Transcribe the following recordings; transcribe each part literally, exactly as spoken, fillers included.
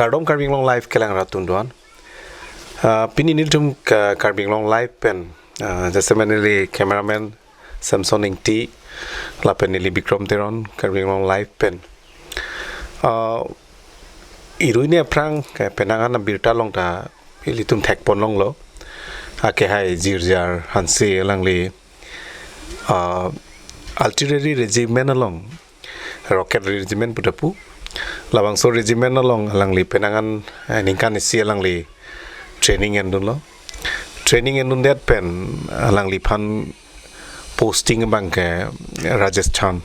Kardom Karbi Anglong Live kelang rat atum doan. Ah, pini nelitum ke Karbi Anglong Live pen, ah, jasemet neli cameraman Samson Ingti, lapen neli Bikram Teron, Karbi Anglong Live pen. Ah, irui ne aphrang ke penang an abirta along ta ilitum thekpon longlo. Akehai Jirjar Hanse alangli, ah, artillery regiment along, rocket regiment pu ta pu. Labangso regiment along alangli penang an, eh, ningkan isi alangli training endunlo. Training endundet pen alangliphan posting abang ke Rajasthan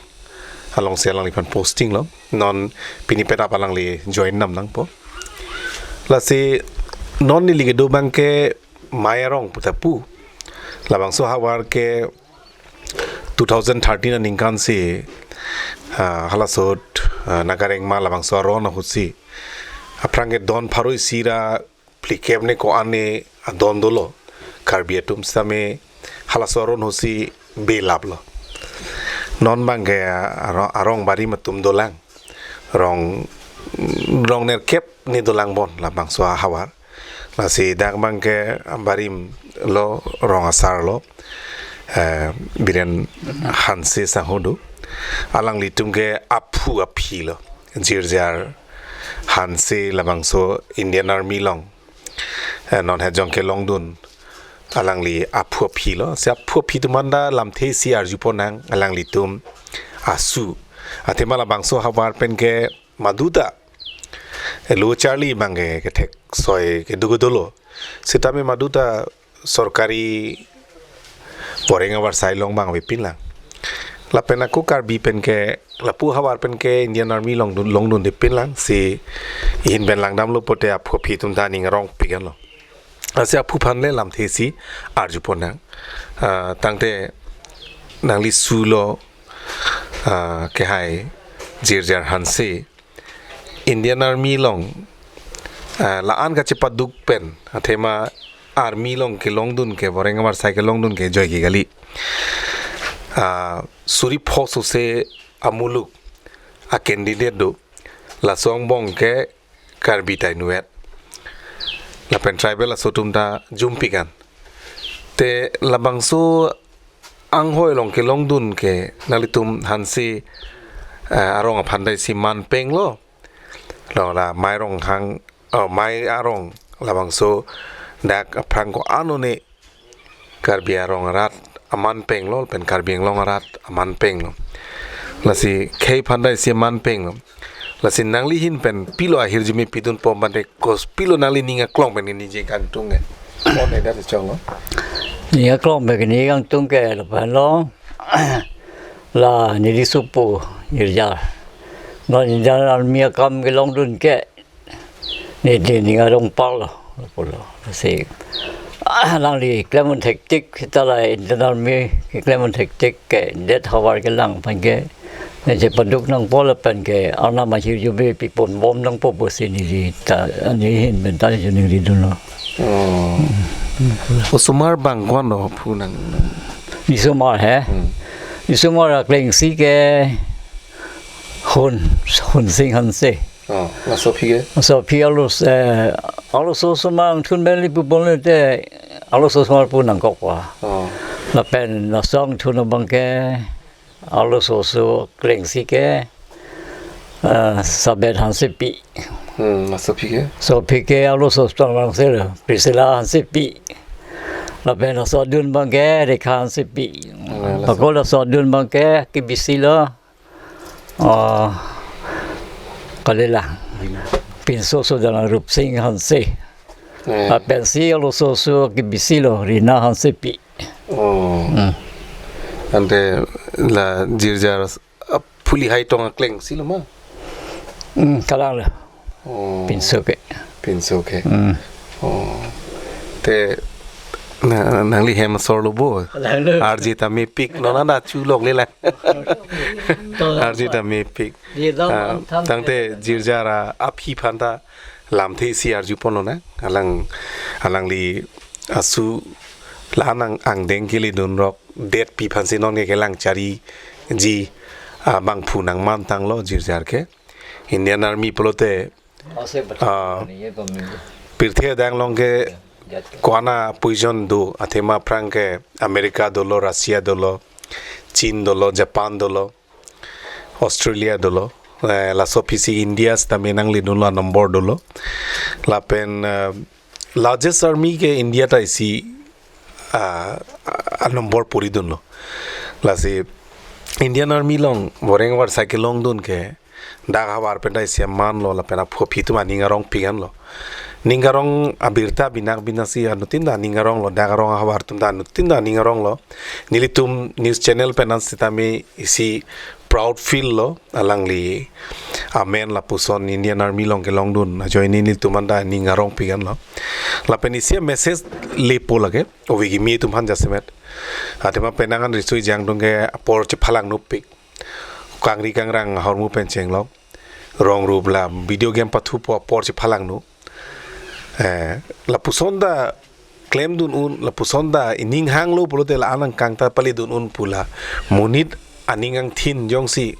alongsi alangliphan posting lo. Non pini petap alangli join nam nangpo. Lasi non neli kedo abang ke Mai Arong pu ta pu. Labangso ahavar ke two thousand thirteen aningkan si, ah, halaso ahut, ah, Nagarengma labangso aron ahut si aphrang ke don pharo isi ra phlikep ne ko-an ne adon dolo. Karbi atum sitame halaso aron ahut si belaplo. Non abang ke, ah, aro-, arong barim atum dolang. Rong, rong nerkep ne dolang bon labangso ahavar. Lasi dak abang ke barim lo, rong asar lo, eh, Biren Hanse sangho do. Alanglitum ke aphu aphi lo. Jirjar Hanse labangso Indian Army along, eh, non hejong kelongdun alangli aphu aphi lo. Si aphu aphi atum anta lamthe isi arjupon nang alanglitum asu. Athema labangso ahavar pen ke maduta, eh, lo charli abang ke kethek soi kedo kedo lo. Sitame maduta sorkari voreng avarsai along abang avepin lang. Lapen ako Karbi pen ke, lapu ahavar pen ke Indian Army along dun, longdunde pin lang, si ihin pen langdamlo pote aphu aphi atum ta aning arong pik anlo. Lasi aphu aphan le lamthe isi arjupon nang. Ah, tangte nangli sulo, ah, kehai Jirjar Hanse Indian Army along, ah, la-an kachepaduk pen, athema Army along kelongdun ke, voreng avarsai kelongdun ke joike kali. Ah, suri pho sose amuluk a-candidate do, laso angbong ke Karbi ta inutvet. Lapen tribal aso atum ta jumpik an. Te labangso anghoi along kelongdun ke nanglitum Hanse, eh, arong aphan ta isi man peng lo. Lo la Mai Arong hang, oh, Mai Arong labangso dak aphrang ko-an one Karbi arong arat aman peng lo, pen Karbi Anglong arat aman peng lo. Lasi khei aphan ta isi man peng lo. Lasi nangli ahin pen pilo ahirjume pidun pom pante, kos pilo nangli ning aklong pen ningje kangtung ke? Pon ne dak chong lo. Ning aklong pen ningje kangtung ke lapu-an lo. La neli supo Jirjar. Non Indian Army akam kelongdun ke neli ning arong par lo, pulo. Si, ah, nangli klem un thektik, seta la Indian Army keklem un thektik ke det ahavar kelang aphan ke, ne chepaduk nangpo lapen ke arnam ahirjume pipon bom nangpo pusi neli ta, neli ahin pen ta ningje dunlo. Oh. Osomar abang ko-an lo aphu nang? Nesomar he? Hmm. Nesomar akleng isi ke Hun, Hun Sing Hanse. Oh, laso aphi ke? Laso aphi arloso, eh, arloso osomar angthun pen neli pupon le te, arloso osomar pu nangkok pa. Oh. Lapen laso angthun abang ke, arloso oso akleng isi ke, eh, Sabet Hansepi. Hmm, laso aphi ke? Laso aphi ke arloso osomar abang si lo, Priscilla Hansepi. Lapen laso adun abang ke Rekha Hansepi. Oh, laso. Bako laso adun abang ke kebisi lo. Oh, kali la. Pinso oso dan Rup Sing Hanse. Eh. Lapen si arloso oso kebisi lo, Rina Hansepi. Oh. Hmm. Ante la Jirjar, ah, phuli hai tong akleng isi lo ma? Hmm, kalang lo. Oh. Pinso ke. Pinso ke. Hmm. Oh. Te na, nangli hem asor lo bo. Lang lo. Arje ta mepik, non anta chu lok le la. To, arje ta mepik. Di dong, ah, ang tham tangte te. Jirjar aphi aphan ta lamthe isi arjupon lo na. Alang, alangli asu la-an ang, angdeng keledun rok detpi aphan si non ke kelang chariji abangphu nangman tanglo Jirjar ke. Indian Army pulote Ah, pirthe adang along ke ko-an apujon do, athema aphrang ke America dolo, Russia dolo, Chin dolo, Japan dolo, Australia dolo, eh, laso aphi si India sitame nangli dunlo a-number dolo. Lapen, eh, largest army ke India ta isi, ah, a-number puri dunlo. Lasi Indian Army along boreng war cycle long dun ke dak havar pen ta isi aman lo, lapen aphu aphi atum aning arongpik anlo. Ning arong abirta binak binasi anuttin ta aning aronglo, dak arong ahavar atum ta anuttin ta aning aronglo. Nelitum news channel pen an sitame isi proud feel lo, alangli amen lapuson Indian Army along kelong dun ajoine nelitum an ta aning arongpik anlo. Lapen isi message lepo lake, ove kimi atum aphan jasemet. Athema penang an riso-ejang atum ke apor chephalang nupik. Kangri kangrang ahormu pen chenglok. Rong rup la video game pathupo apor chephalang nu. Eh, lapuson ta klem dun un, lapuson ta ining hanglo pulote la-an angkang ta pale dun un pu la monit aning angthin jongsi,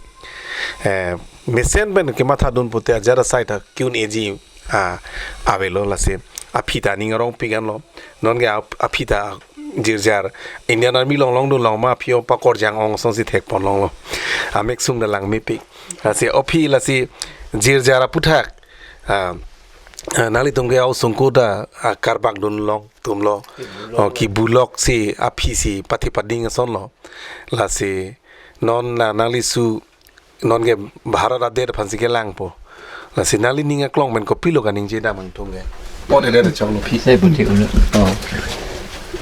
eh, mesen pen kematha dun pute ajat asai ta ki-un-eji, ah, avelo. Lasi aphi ta aning arongpik anlo. Non ke ap-, aphi ta jirjar Indian Army along long dun long ma aphi o pakorjang ong asonsi thekpon longlo. Amek sung ta lang mepik. Lasi aphi lasi jirjar aputhak, ah, ah, nanglitum ke a-osomar ta, ah, karbak dun long atumlo. Kibulok. Oh, kibulok si aphi si pathi pading asonlo. Lasi non na nangli su non ke Bharat adet aphan si kelangpo. Lasi nangli ning aklong pen kopilo kaningje dam angthung ke? Pode de chonglo aphi. Sai putih unu. Oh.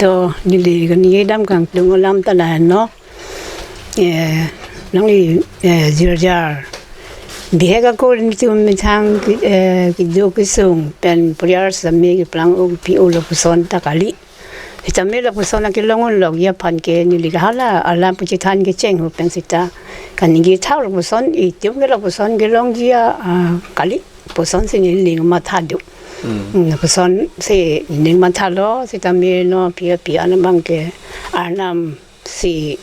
To, neli kaningje dam kangtung alam ta lahenlo. Eh, nangli, eh, jirjar bihek ako nelitum methang ki-, eh, keduk kesung pen puriar sitame keplang un pi-o lapuson ta kali. Sitame lapuson akelong un lok aphan ke neli ke hala alam kachethan kecheng hu pen sita kaningje thau lapuson itum ke lapuson kelongji a, ah, kali. Lapuson si neli ning matha do. Hmm. Hmm, lapuson si ning mathalo sitame non aphi aphi an abang ke arnam si,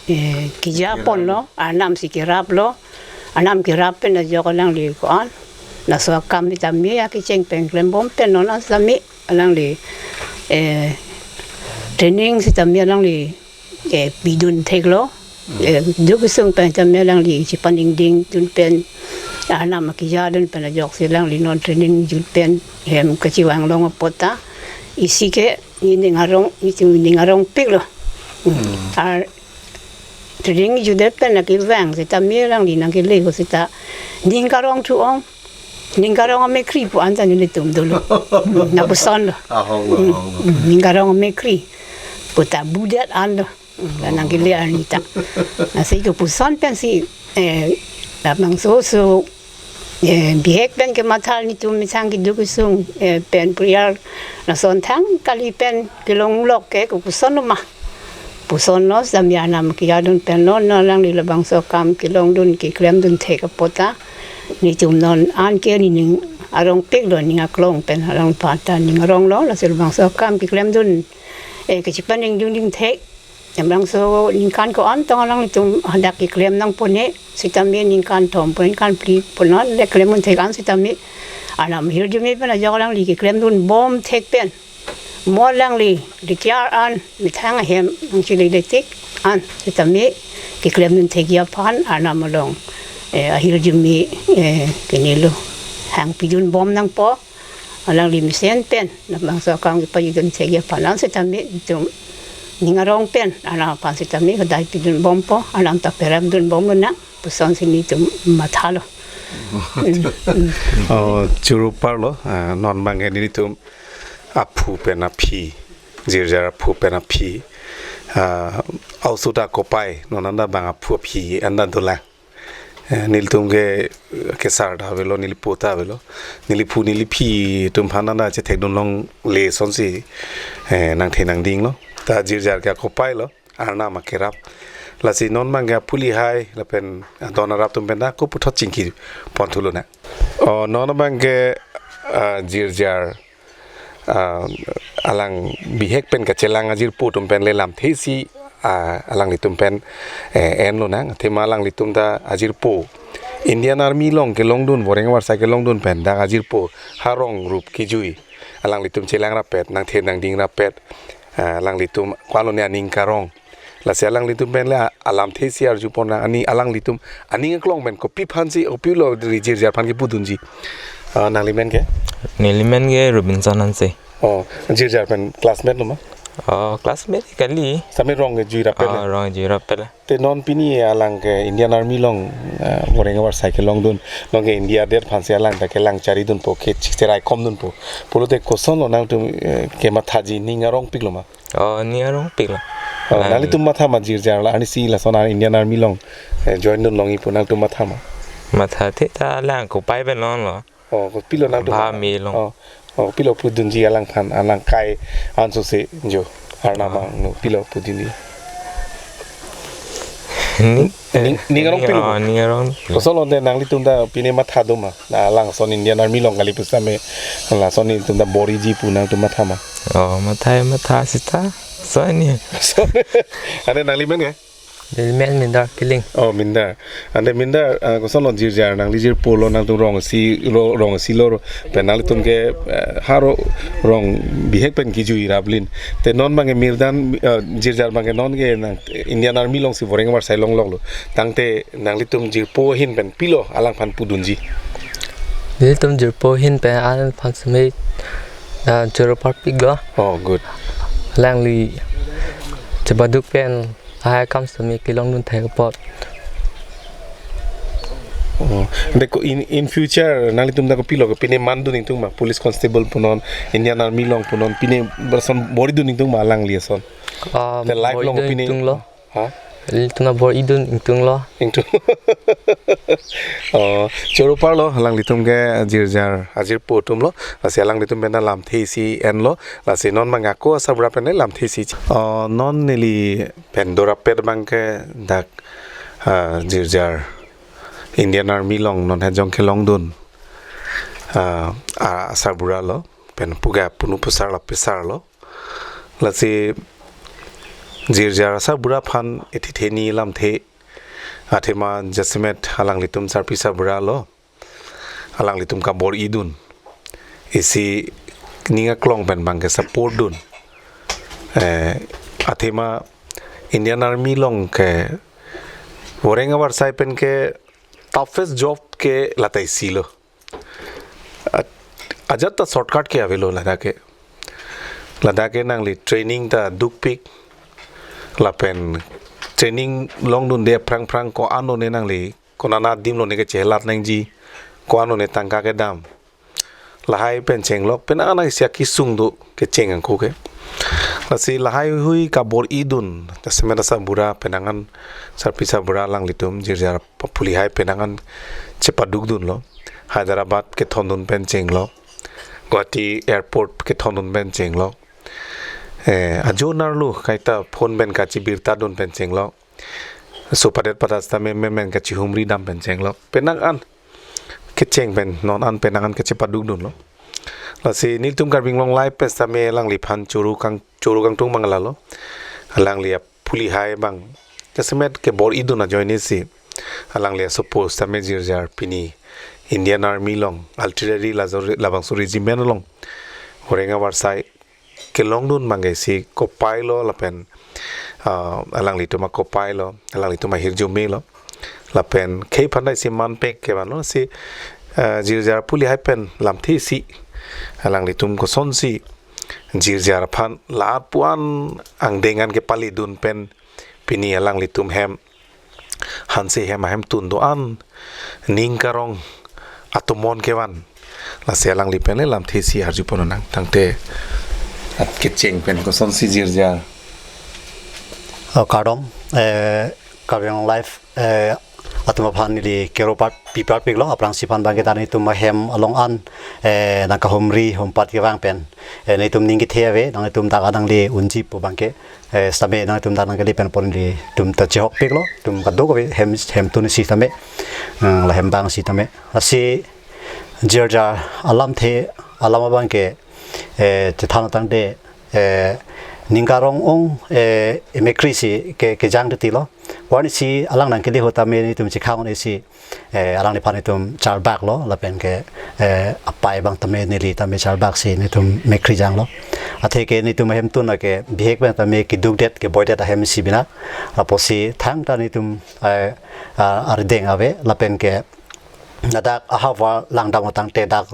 eh, kija ponlo, arnam si keraplo, arnam kerap pen ajok alangli ko-an. Laso akam sitame akecheng pen klembom pen non an sitame alangli, eh, training sitame alangli, eh, pidun theklo. Eh, keduk kesung pen sitame alangli chepaningding dun pen, arnam akija dun pen ajoksi alangli non training jut pen hem kachevang long apot ta isi ke ining arong, itum ining arongpiklo. Hmm. Ar training jutdet pen akevang sitame alangli nangkele ko sita ning karong thu ong, ning karong amekkri pu an ta nelitum dolo. Hmm, lapuson lo. Ahong lo, hmm, ahong lo. Hmm, ning karong amekkri pu ta budet an lo. Hmm, la nangkele arni ta. Lasi lapuson pensi, eh, labangso oso, eh, bihek pen kematha nelitum methang keduk kesung, eh, pen puriar lason thang kali pen kelong lok ke kopuson lo ma. Lapuson lo sitame arnam kija dun pen lo non alangli labangso akam kelong dun keklem dun thek apot ta nelitum non an ke nening arongpiklo, ning aklong pen alangphan ta ning aronglo. Lasi labangso akam keklem dun, eh, kachepaningding ding thek. Labangso ningkan ko-an tong alanglitum hadak keklem nangpo ne sitame ningkan thom pu ningkan phli pu non le klem un thek an sitame arnam ahirjume pen ajok alangli keklem dunbom thek pen mo alangli retire an methang ahem nangchele le tik an sitame keklem dun thekji aphan arnam along, eh, ahirjume, eh, kenelo hang pidunbom nangpo. Alangli mesen pen labangso akam kepajut dun thekji aphan an sitame itum ning arong pen arnam aphan sitame kadaipidunbompo, arnam ta perap dunbom lonang pu asonsi nelitum mathalo. Hmm, hmm. Oh, choro parlo, ah, non abang ke nelitum aphu pen aphi, jirjar aphu pen aphi, ah, a-oso ta kopai, non anta abang aphu aphi anta dolang. Eh, nelitum ke, eh, kesar ta avelo, neli po ta avelo. Neli phu, neli phi atum aphan anta chethekdun longle asonsi, eh, nangthe nangdinglo. Ta jirjar ke akopai lo, arnam akerap. Lasi non abang ke aphu lihai, lapen adon arap atum pen ta koputhot chingki pon thu lonang. Oh, non abang ke, ah, jirjar ah, alang bihek pen kachelang ajirpo atum pen le lamthe si, ah, alanglitum pen, eh, en lonang, athema alanglitum ta ajirpo Indian Army along kelongdun, Voreng Avarsai kelongdun pen dak ajirpo ha rong rup kejui, alanglitum chelang rapet, nangthe nangding rapet, ah, alanglitum ko-an lone aning karong. Lasi alanglitum pen le a-, alamthe isi arjupon nang, ani alanglitum aning aklong pen kopi aphansi, kopilo ri jirjar aphan kepudunji. Ah, nangli men ke? Neli men ke Robinson Hanse. Oh, jirjar pen classmate lo ma? Oh, classmate kali. Same rong kejui rapet le? Oh, rong kejui rapet le. Te non pini alang ke Indian Army along, ah, Voreng Avarsai kelongdun, non ke India adet aphansi alang ta kelang charidunpo, ke chik cherai komdunpo. Pulote kosonlo nangtum, eh, kemathaji, ning arongpiklo ma? Oh, ning arongpiklo. Oh, alang nanglitum matha ma jirjar la, arnisi lason ar Indian Army along, eh, join dun longji pu nangtum matha ma? Mathathe ta alang kopai pen longlo. Oh, kopilo nangtum? Ba me along. Oh, oh, pilo pudunji alangphan, alang kai ansose jo. Arnam angno pilo pudunji? Ning, ning, ning arongpiklo. Oh, ning arong. Kosonlo te nanglitum ta pine matha do ma? Na alang son Indian Army along kali pusitame, lason nelitum ta bor-iji pu nangtum matha ma? Oh, matha, matha seta. Soni. Ante nangli men ke? Neli men Mindar Killing. Oh, Mindar. Ante Mindar, ah, kosonlo jirjar, nangli jirpo lo, nangtum rong isi lo, rong isi lo, pen nanglitum ke, eh, ha ro-, rong bihek pen kejui rablin. Te non abang ke mirdan, eh, jirjar abang ke non ke nang Indian Army alongsi Voreng Avarsai longloklo. Tangte nanglitum jirpo ahin pen pilo alangphan pudunji? Nelitum jirpo ahin pen alangphan seme, ah, choro parpiklo. Oh, good. Alangli chepaduk pen lahai akam seme kelongdun thek apot. Oh, ante ko in, in future nanglitum ta kopilo, kopine mandun ingtung ma, police constable punon, Indian Army along punon, pine lason bor-idun ingtung ma alangli ason? Ah, te life along bor-idun pine ingtunglo. Ha? Nelitum ta bor-idun ingtunglo. Ingtung. Oh, choro parlo, alanglitum ke jirjar ajirpo atumlo, lasi alanglitum pen ta lamthe isi enlo, lasi non abang ako asarbura pen le lamthe isi. Oh, non neli pen dorapet abang ke dak, ah, jirjar Indian Army along non hejong kelongdun, ah, a-, asarbura lo, pen puga punu pusar lapisar lo. Lasi jirjar asarbura aphan ethitheni lamthe, athema jasemet alanglitum sarpi sarbura lo, alanglitum kabor-idun, isi ning aklong pen abang ke support dun. Eh, athema Indian Army along ke Voreng Avarsai pen ke toughest job ke lata isi lo. A-, ajat ta shortcut ke avelo ladak ke. Ladak ke nangli training ta dukpik, lapen training longdunde aphrang phrang ko-an lone nangli, konat adim lone kechelat nangji, ko-an lone tangka kedam, lahai pen chenglok, penang an isi akesung do kecheng angko ke. Lasi lahaihui kabor-idun, jasemet asarbura penang an, sarpi sarbura alanglitum jirjar paphulihai penang an chepadukdunlo. Hyderabad kethondun pen chenglok, Guwahati airport kethondun pen chenglok. Eh, ajo nerlo kaita phone pen kachebirtadun pen chenglok. Sopadet padat sitame memen kachehumridam pen chenglok. Penang an kecheng pen, non an penang an kachepadukdunlo. Lasi nelitum Karbi Anglong Live pen sitame alangliphan choro kang, choro kangtung abang lalo. Alangli aphulihai abang jasemet kebor-idun ajoinesi, alangli asopo sitame jirjar pini Indian Army along, artillery laso re-, labangso regiment along Voreng Avarsai kelongdun abang ke isi kopai lo lapen, ah, alanglitum akopai lo, alanglitum ahirjume lo. Lapen khei aphan ta isi manpek kevan lo si, ah, jirjar aphulihai pen lamthe isi, alanglitum kosonsi jirjar aphan la-an pu-an angdeng an kepaledun pen pini alanglitum hem, Hanse hem ahemtun do-an, ning karong atomon kevan. Lasi alangli pen le lamthe isi arjupon nang, tangte akecheng pen kosonsi jirjar. Oh, kardom, eh, Karbi Anglong Live, eh, atum aphan neli kero parpi parpiklo, aphrangsi aphan abang ke ta nelitum ahem along an, eh, nangkahumri humpat kevang pen, eh, nelitum ning kethe ave, nanglitum dak nangli unji pu abang ke, eh, sitame nangtum dak nangkele pen pon nelitum ta chehokpiklo, tum kadokave hem, hemtun isi sitame, eh, la hem abang sitame. Lasi jirjar alamthe alam abang ke, eh, chethan tangte, eh, ning karong ong, eh, emekrisi ke, kejang titi lo. Warnisi alang nangkele ahut tame netum chekhangon isi, eh, alangliphan netum charbak lo, lapen ke, eh, apei abang tame neli tame charbak si netum mekkri jang lo. Atheke netum ahemtun ke bihek pen tame kedukdet keboidet ahem si bina. Apotsi thangta netum, eh, ah, ardeng ave, lapen ke ladak ahavar langdam tangte dak,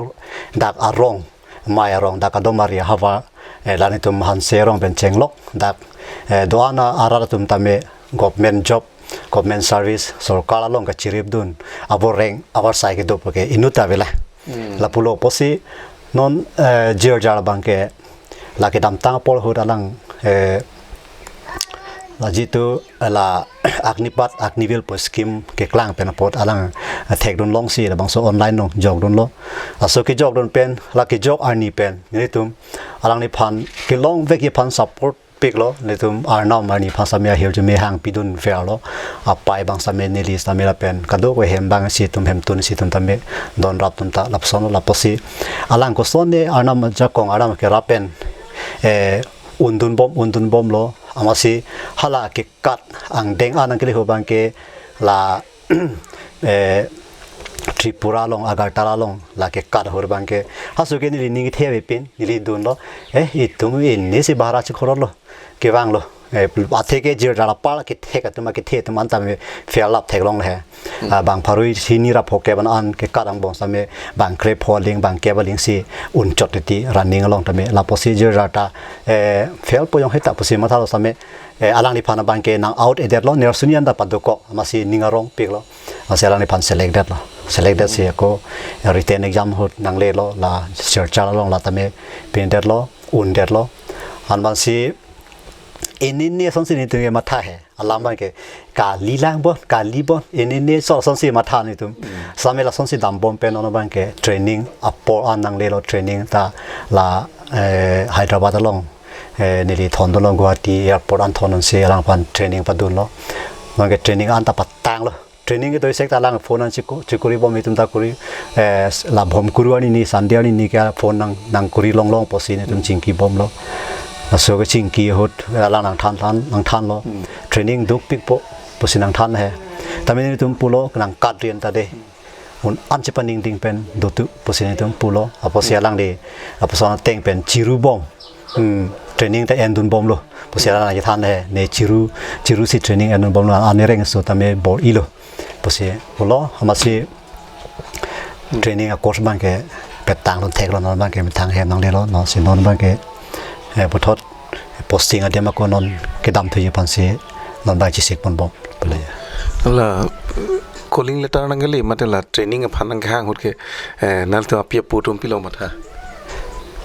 dak arong, mei arong, dak adomari ahavar, eh, la netum Hanse arong pen chenglok, dak, eh, do-an arat atum tame government job, government service, sorkar along kachiripdun, aboreng, avarsai kedo puke inut ta avela. Hmm. Lapulo apotsi non, eh, jirjar abang ke la kedamtang apor ahut alang, eh, la jitu, eh, la Agnipath, Agniveer pu scheme keklang pen apot alang, eh, thekdun longsi labangso online along jokdun lo. Laso kejokdun pen, la kejok arni pen netum alangliphan kelongvekji aphan support piklo, netum arnam arni aphan same ahirjume hangpidun verlo. Apei abang same neli same lapen kadokave ahem abang si itum hemtun si itum tame donrap atum ta lapuson lo. Apotsi alang kosonne arnam ajakong arnam kerap pen, eh, undun bom, undun bomlo. Amatsi hala kekat angdeng an nangkele ahut abang ke la, eh, Tripura along, Agartala along la kekat ahut abang ke, halaso ke neli ning kethe avepin neli dunlo. Eh, itum inisi bhara chikhorotlo, kevanglo. Eh, atheke jirjar apar kethek atum, akethe atum an tame fail up theklongle he. Hmm. Ah, bang pharo hini ra phokep an an kekat angbong same bang krepho aling, bang kep aling si unchot titi running along tame. Lapotsi jirjar ta, eh, fail po jong heta pusi mathalo same, eh, alangliphan abang ke nang out edetlo, nersuni anta padokok, amatsi ning arong piklo. Amatsi alangliphan select detlo. Select det si ako, eh, written exam ahut nanglelo, la jirjar along la tame pindetlo, undetlo. Anbansi inini asonsi netum kematha he. Alam abang ke kali lang bon, kali bon. Inini so asonsi matha netum. Hmm. Same lasonsi dambom pen non abang ke training apor an nanglelo, training ta la, eh, Hyderabad along, eh, neli thondunlo, Guwahati airport an thondunsi alangphan training padunlo. Abang ke training anta patanglo. Training kedo isek ta alang phone an chiko-, chikuri bom, itum ta kuri, eh, la Bhomkuru arni ni, Sunday arni ni ke phone nang, nangkuri longlong pusi netum chingki bomlo. Laso kechingki ahut alang nangthan than, nangthanlo. Hmm. Training dukpikpo pusi nangthan he. Tame netum pulo nangkat rian ta de. Un an chepaningding pen dotu pusi netum pulo. Apotsi alangli, apotsi ateng pen chiru bom. Hmm, training ta endun bomlo pusi alang nangchethan he, ne chiru, chiru si training endun bomlo, an ereng so tame bor-ilo pusi pulo. Amatsi training a course abang ke petang lon theklong, non abang ke methang hem nanglelo, non si non abang ke, eh, puthot posting adim ako non kedam thuji aphansi non abang chesik ponbom pule. La calling letter nangkele mate la training aphan nangkehang ahut ke, eh, nangtum api apo atum pilo matha?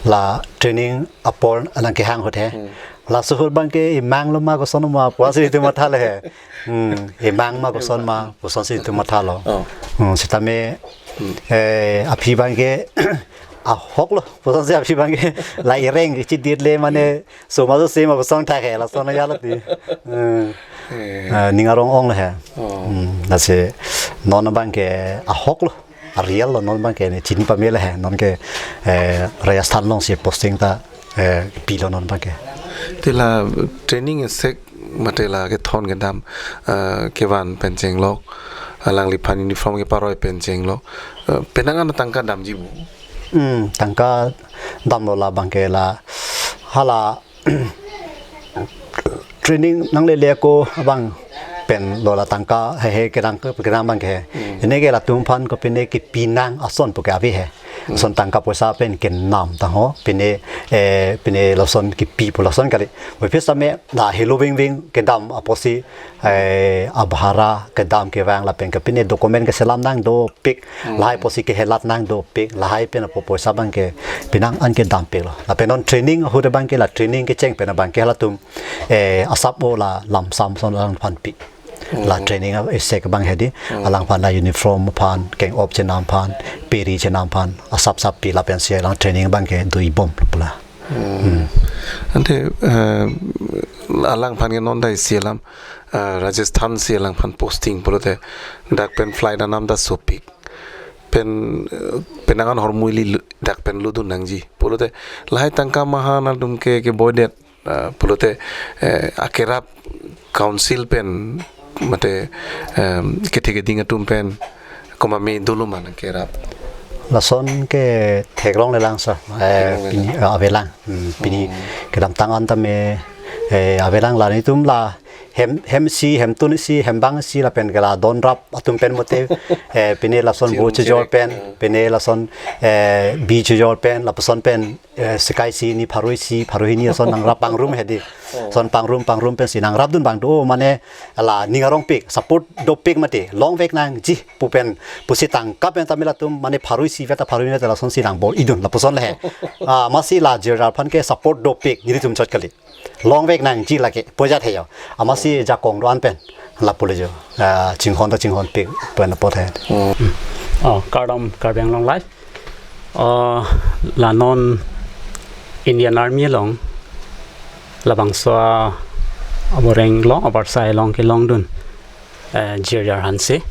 La training apor nangkehang ahut he. Hmm. Laso ahut abang ke imang lo ma koson ma pusi itum mathalo he. Hmm, imang ma koson ma, kosonsi itum mathalo. Oh. Hmm, sitame, hmm, eh, aphi abang ke ahoklo, kosonsi aphi abang ke la ireng kechidit le mane, hmm, soma so sema kosong thak he, lason ya lo ti. Hmm. Eh. Eh, ning arong onglo he. Oh. Hmm, lasi non abang ke ahoklo. Arial lo non abang ke ne chini pamela he, non ke, eh, Rajasthan alongsi posting ta, eh, pilo non abang ke. Te la training isek mate la kethon kedam, eh, kevan pen chenglok, alangliphan uniform keparoi pen chenglok, eh, penang an tangka damji bo? Hmm, tangka damlo, la abang ke la hala training nanglele ako abang pen lo la tangka hehe kedang ke kedang abang ke he. Hmm. Ene ke latum aphan kopine kepinang ason puke ave he. Hmm. Ason tangka poisa pen kenam ta ho, pine, eh, pine lason kepi pu lason kali. Puvoiphit sitame la helo vingving kedam apotsi, eh, abhara kedam kevang lapen ke pine document keselam nangdopik, hmm, lahai apotsi kehelat nangdopik, lahai pen apo poisa abang ke penang an kedampiklo. Lapen non training ahut abang ke la training kecheng pen abang ke halatum, eh, asap o la lamsam ason alangphan pi. La, hmm, training a isek abang hedi, hmm, alangphan la uniform aphan, keng-op chenam aphan, peri chenam aphan, asap sap pi lapensi alang training abang ke dui bom pula. Hmm. Hmm. Ante, eh, alangphan ke non dai si alam, eh, Rajasthan si alangphan posting pulote dak pen flight anam ta sopik. Pen, eh, penang an hormu ili lu-, dak pen lutdun nangji. Pulote lahai tangka maha nangtum ke keboidet, eh, pulote, eh, akerap council pen mate, em, kethe keding atum pen komatme dolo ma nangkerap? Lason ke theklonglelang sir. Eh, theklonglelang. Pini, eh, avelang. Hmm, pini, hmm, kedamtang an tame, eh, avelang la nelitum la hem, hem isi, hemtun isi, hembang isi lapen ke la donrap atum pen mate, eh, pini lason bo chejor pen, pini lason, eh, bi chejor pen, lapuson pen, eh, sekai isi ni pharo isi, pharo hini ason nangrap pangrum hedi. Oh. Son pangrum, pangrum pensi nangrapdun abang do, mane la ning arongpik, support dopik mate, longvek nangji pu pen, pusi tangka pen tame latum, mane pharo isi veta pharo hini veta lasonsi nangbor-idun, lapuson le he. Ah, amatsi la jirjar aphan ke support dopik, nelitum chot kali. Longvek nangji lake, pojat he jo. Amatsi jakong do-an pen, lapu le jo. Ah, chinghon ta chinghonpik pen apot he. Hmm. Oh, kardom Karbi Anglong Live. Oh, la non Indian Army along, labangso aboreng along, abarsai along kelongdun, eh, Jirjar Hanse.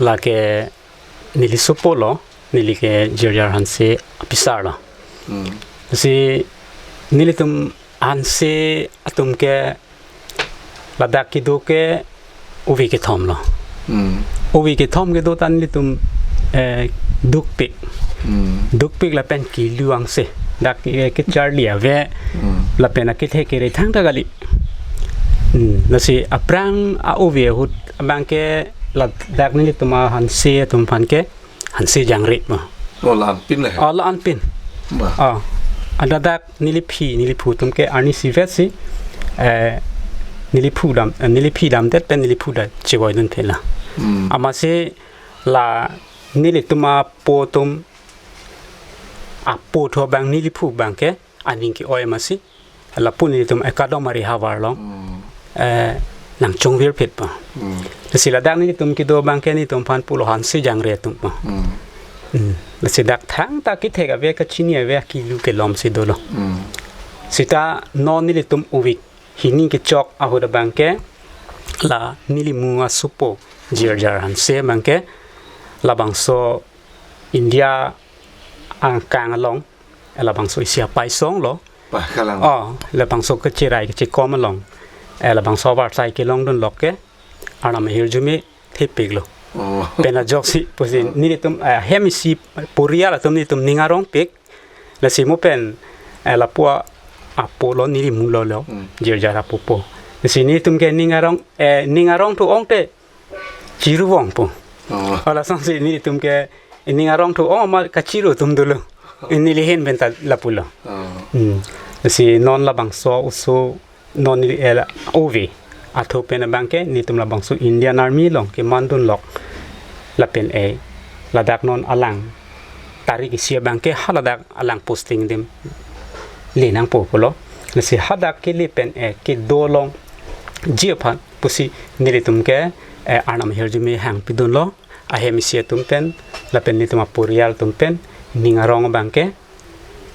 Lake neli sopo lo, neli ke Jirjar Hanse apisar lo. Hmm. Si nelitum Hanse atum ke ladak kedo ke ove kethom lo. Hmm. Ove kethom kedo ta nelitum, eh, dukpik. Hmm. Dukpik lapen kelu angse. Dak, eh, kecharli ave. Hmm. Lapen akethe kere thangta kali. Hmm. Lasi aphrang a-ove ahut abang ke ladak nelitum a-Hanse atum aphan ke Hanse Jangre ma. Oh, la-anpin le he? Oh, la-anpin. Ma. Oh. Adadak neli aphi, neli aphu atum ke arnisi vetsi, eh, neli aphu dam, eh, neli aphi damdet pen neli aphu ta chevoidun thela. Hmm. Amatsi la nelitum apo atum, apo tho abang neli aphu abang ke aning ke-oi amatsi lapu nelitum Ekadom Ari havar along, hmm, eh, nangchongvirphit po. Hmm. Lasi ladak nelitum kedo abang ke nelitum aphan pulo Hanse Jangre atum po. Hmm. Hmm. Lasi dak thangta kethek ave, kachini ave, kelu kelomsi dolo. Hmm. Sita non nelitum ove hini kechok ahut abang ke la neli mu asopo Jirjar Hanse abang ke labangso India angkang along, eh, labangso isi apaisong lo. Pakalang. Oh, labangso kechirai kechikom along, eh, labangso abarsai kelongdun lok ke Arnam ahirjume thepik lo. Oh. Pen ajoksi pusi, oh, nelitum, eh, hem isi poriyal atum nelitum ning arongpik. Lasi mo pen, eh, lapu apo lo, neli mu lo lo. Hmm. Jirjar apo po. Lasi nelitum ke ning arong, eh, ning arong thu ong te chiru vong po. Oh. Oh, lasonsi nelitum ke ning arong thu ong ma kachiru atum dolo. Neli ahin pen ta lapu lo. Oh. Hmm. Lasi non labangso oso non neli, eh, la, ove athu pen abang ke nelitum labangso Indian Army along kemandun lok. Lapen, eh, ladak non alang tarik isi abang ke ha ladak alang posting adim le nangpo pulo. Lasi hadak kele pen, eh, kedo longji aphan pusi nelitum ke, eh, Arnam ahirjume hangpidun lo. Ahem isi atum pen, lapen nelitum aporiyal atum pen, ning arong abang ke,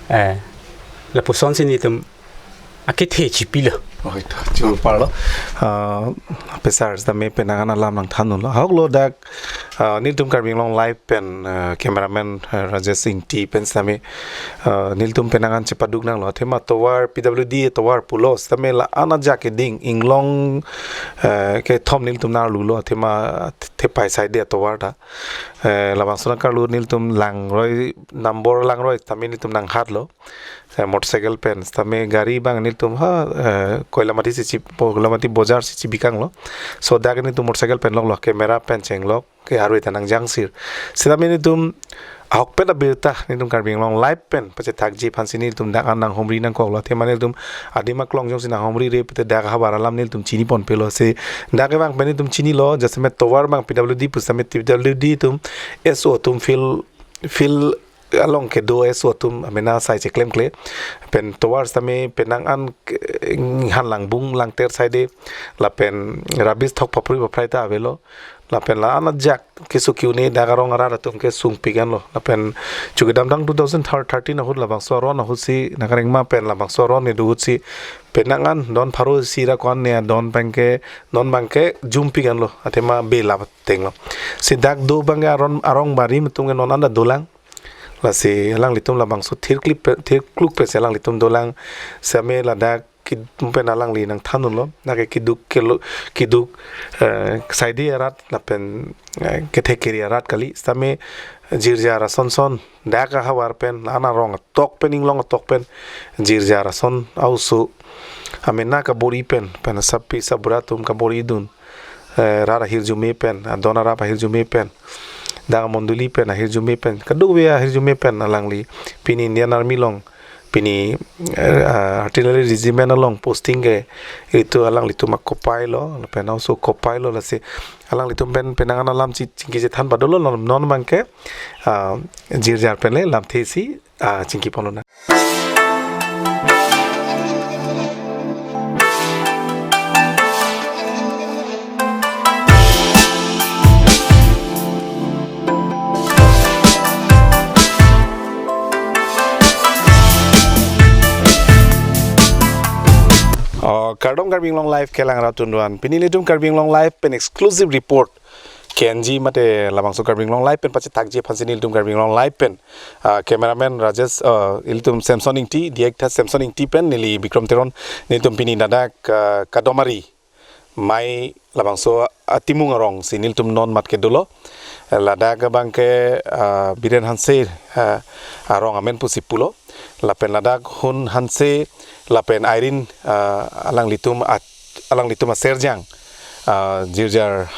eh, lapusonsi nelitum akethe chipilo. Oh, ito, churparlo. Ah, pesar sitame penang an alam nangthanlo. Ahok lo dak, ah, nelitum Karbi Anglong Live pen, ah, cameraman, ah, Rajesh Ingti pen sitame, ah, nelitum penang an chepaduk nanglo. Athema tovar P W D tovar pulo sitame la-an ajak keding inglong, eh, kethom nelitum nangkarlu lo. Athema thepai saide tovar ta. Eh, labangso nangkarlu nelitum langroi, nambor langroi sitame nelitum nanghatlo. Eh, motorcycle pen sitame gari abang nelitum ha, eh, Koilamati si chi, Koilamati bojar si chibikanglo. So dak nelitum motorcycle pen loklo, camera pen chenglok, ke arve ta nangjangsir. Sitame nelitum ahok pen abirta nelitum Karbi Anglong Live pen pachethakji aphansi nelitum dak an nanghumri nangkoklo. Athema nelitum adim aklong jongsi nanghumrire pute dak havar alam nelitum chiniponpelo, si dak kevang pen nelitum chinilo, jasemet tovar abang P W D pusitame P W D atum S O atum field, field along kedo S O atum amena sai cheklemkle. Pen tovar sitame penang an ke, han langbung langter saide. Lapen rubbish thok papri paprai ta avelo. Lapen la-an ajak keso ke-un-e dak arong arat atum ke sungpik anlo. Lapen chu kedamtang two thousand thirteen ahut labangso aron ahutsi nangkareng ma pen labangso aron kedo ahutsi penang an don pharo isi ra ko-an ne adon abang ke non abang ke jumpik anlo. Athema bela tenglo. Si dak do abang ke aron arong barim atum ke non anda dolang. Lasi alanglitum labangso thirklip pe, thirkluk pensi alanglitum dolang. Sitame ladak kiduk pen alangli nangthandunlo, lake kiduk kelo, kiduk, eh, saidi arat lapen, eh, kethek keri arat kali, sitame jirjar asonson, dak ahavar pen, la-an arong atok pen, inglong atok pen, jirjar ason a-oso amena kabor-i pen, pen sarpi sarbura atum kabor-idun, eh, rat ahirjume pen, adon arap ahirjume pen, dak mondoli pen ahirjume pen, kadokave ahirjume pen alangli pini Indian Army along, pini, eh, ah, Artillery Regiment along posting ke, itum alanglitum akopai lo, lapen a-oso kopai lo, lasi alanglitum pen penang an alam chi-, chingki chethan padolo, non, non abangke, ah, jirjar pen le lamthe si, ah, chingki ponlonang. Oh, kardom Karbi Anglong Live kelang rat atum do-an. Pini nelitum Karbi Anglong Live pen exclusive report kenji mate labangso Karbi Anglong Live pen pachethakji aphansi nelitum Karbi Anglong Live pen, ah, cameraman Rajesh, ah, ilitum Samson Ingti, director Samson Ingti pen neli Bikram Teron, nelitum pini ladak, ah, Kadomari, Mai labangso atimung arong si nelitum non mat kedolo. Ladak abangke, ah, Biren Hanse, ah, arong amen pusi pulo. Lapen ladak Hun Hanse, lapen Irene, ah, alanglitum at-, alanglitum aserjang, ah, jirjar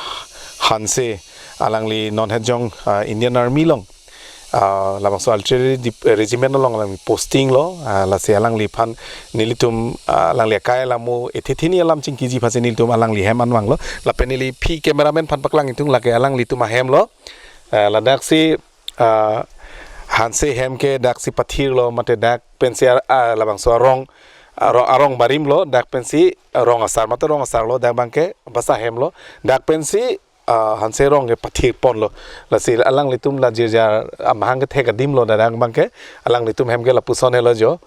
Hanse, alangli non het jong, ah, Indian Army along, ah, labangso Artillery Dep-, Regiment along alangli posting lo, ah, lasi alangliphan nelitum, ah, alangli akai alamo ethe theni alam chingkiji aphansi nelitum alangli hem an vanglo, lapen neliphi cameraman aphan paklang ingtung, lake alanglitum ahem lo, ah, ladaksi, ah, Hanse hem ke daksi pathirlo, mate dak pensi ar-, ah, labangso arong, arong, arong barim lo, dak pensi arong asar, mate arong asar lo, dak abangke basa hem lo, dak pensi, ah, Hanse arong ke pathir ponlo. Lasi alanglitum la jirjar amahang kethek adim lo, ladak abangke alanglitum hem ke lapuson helo jo.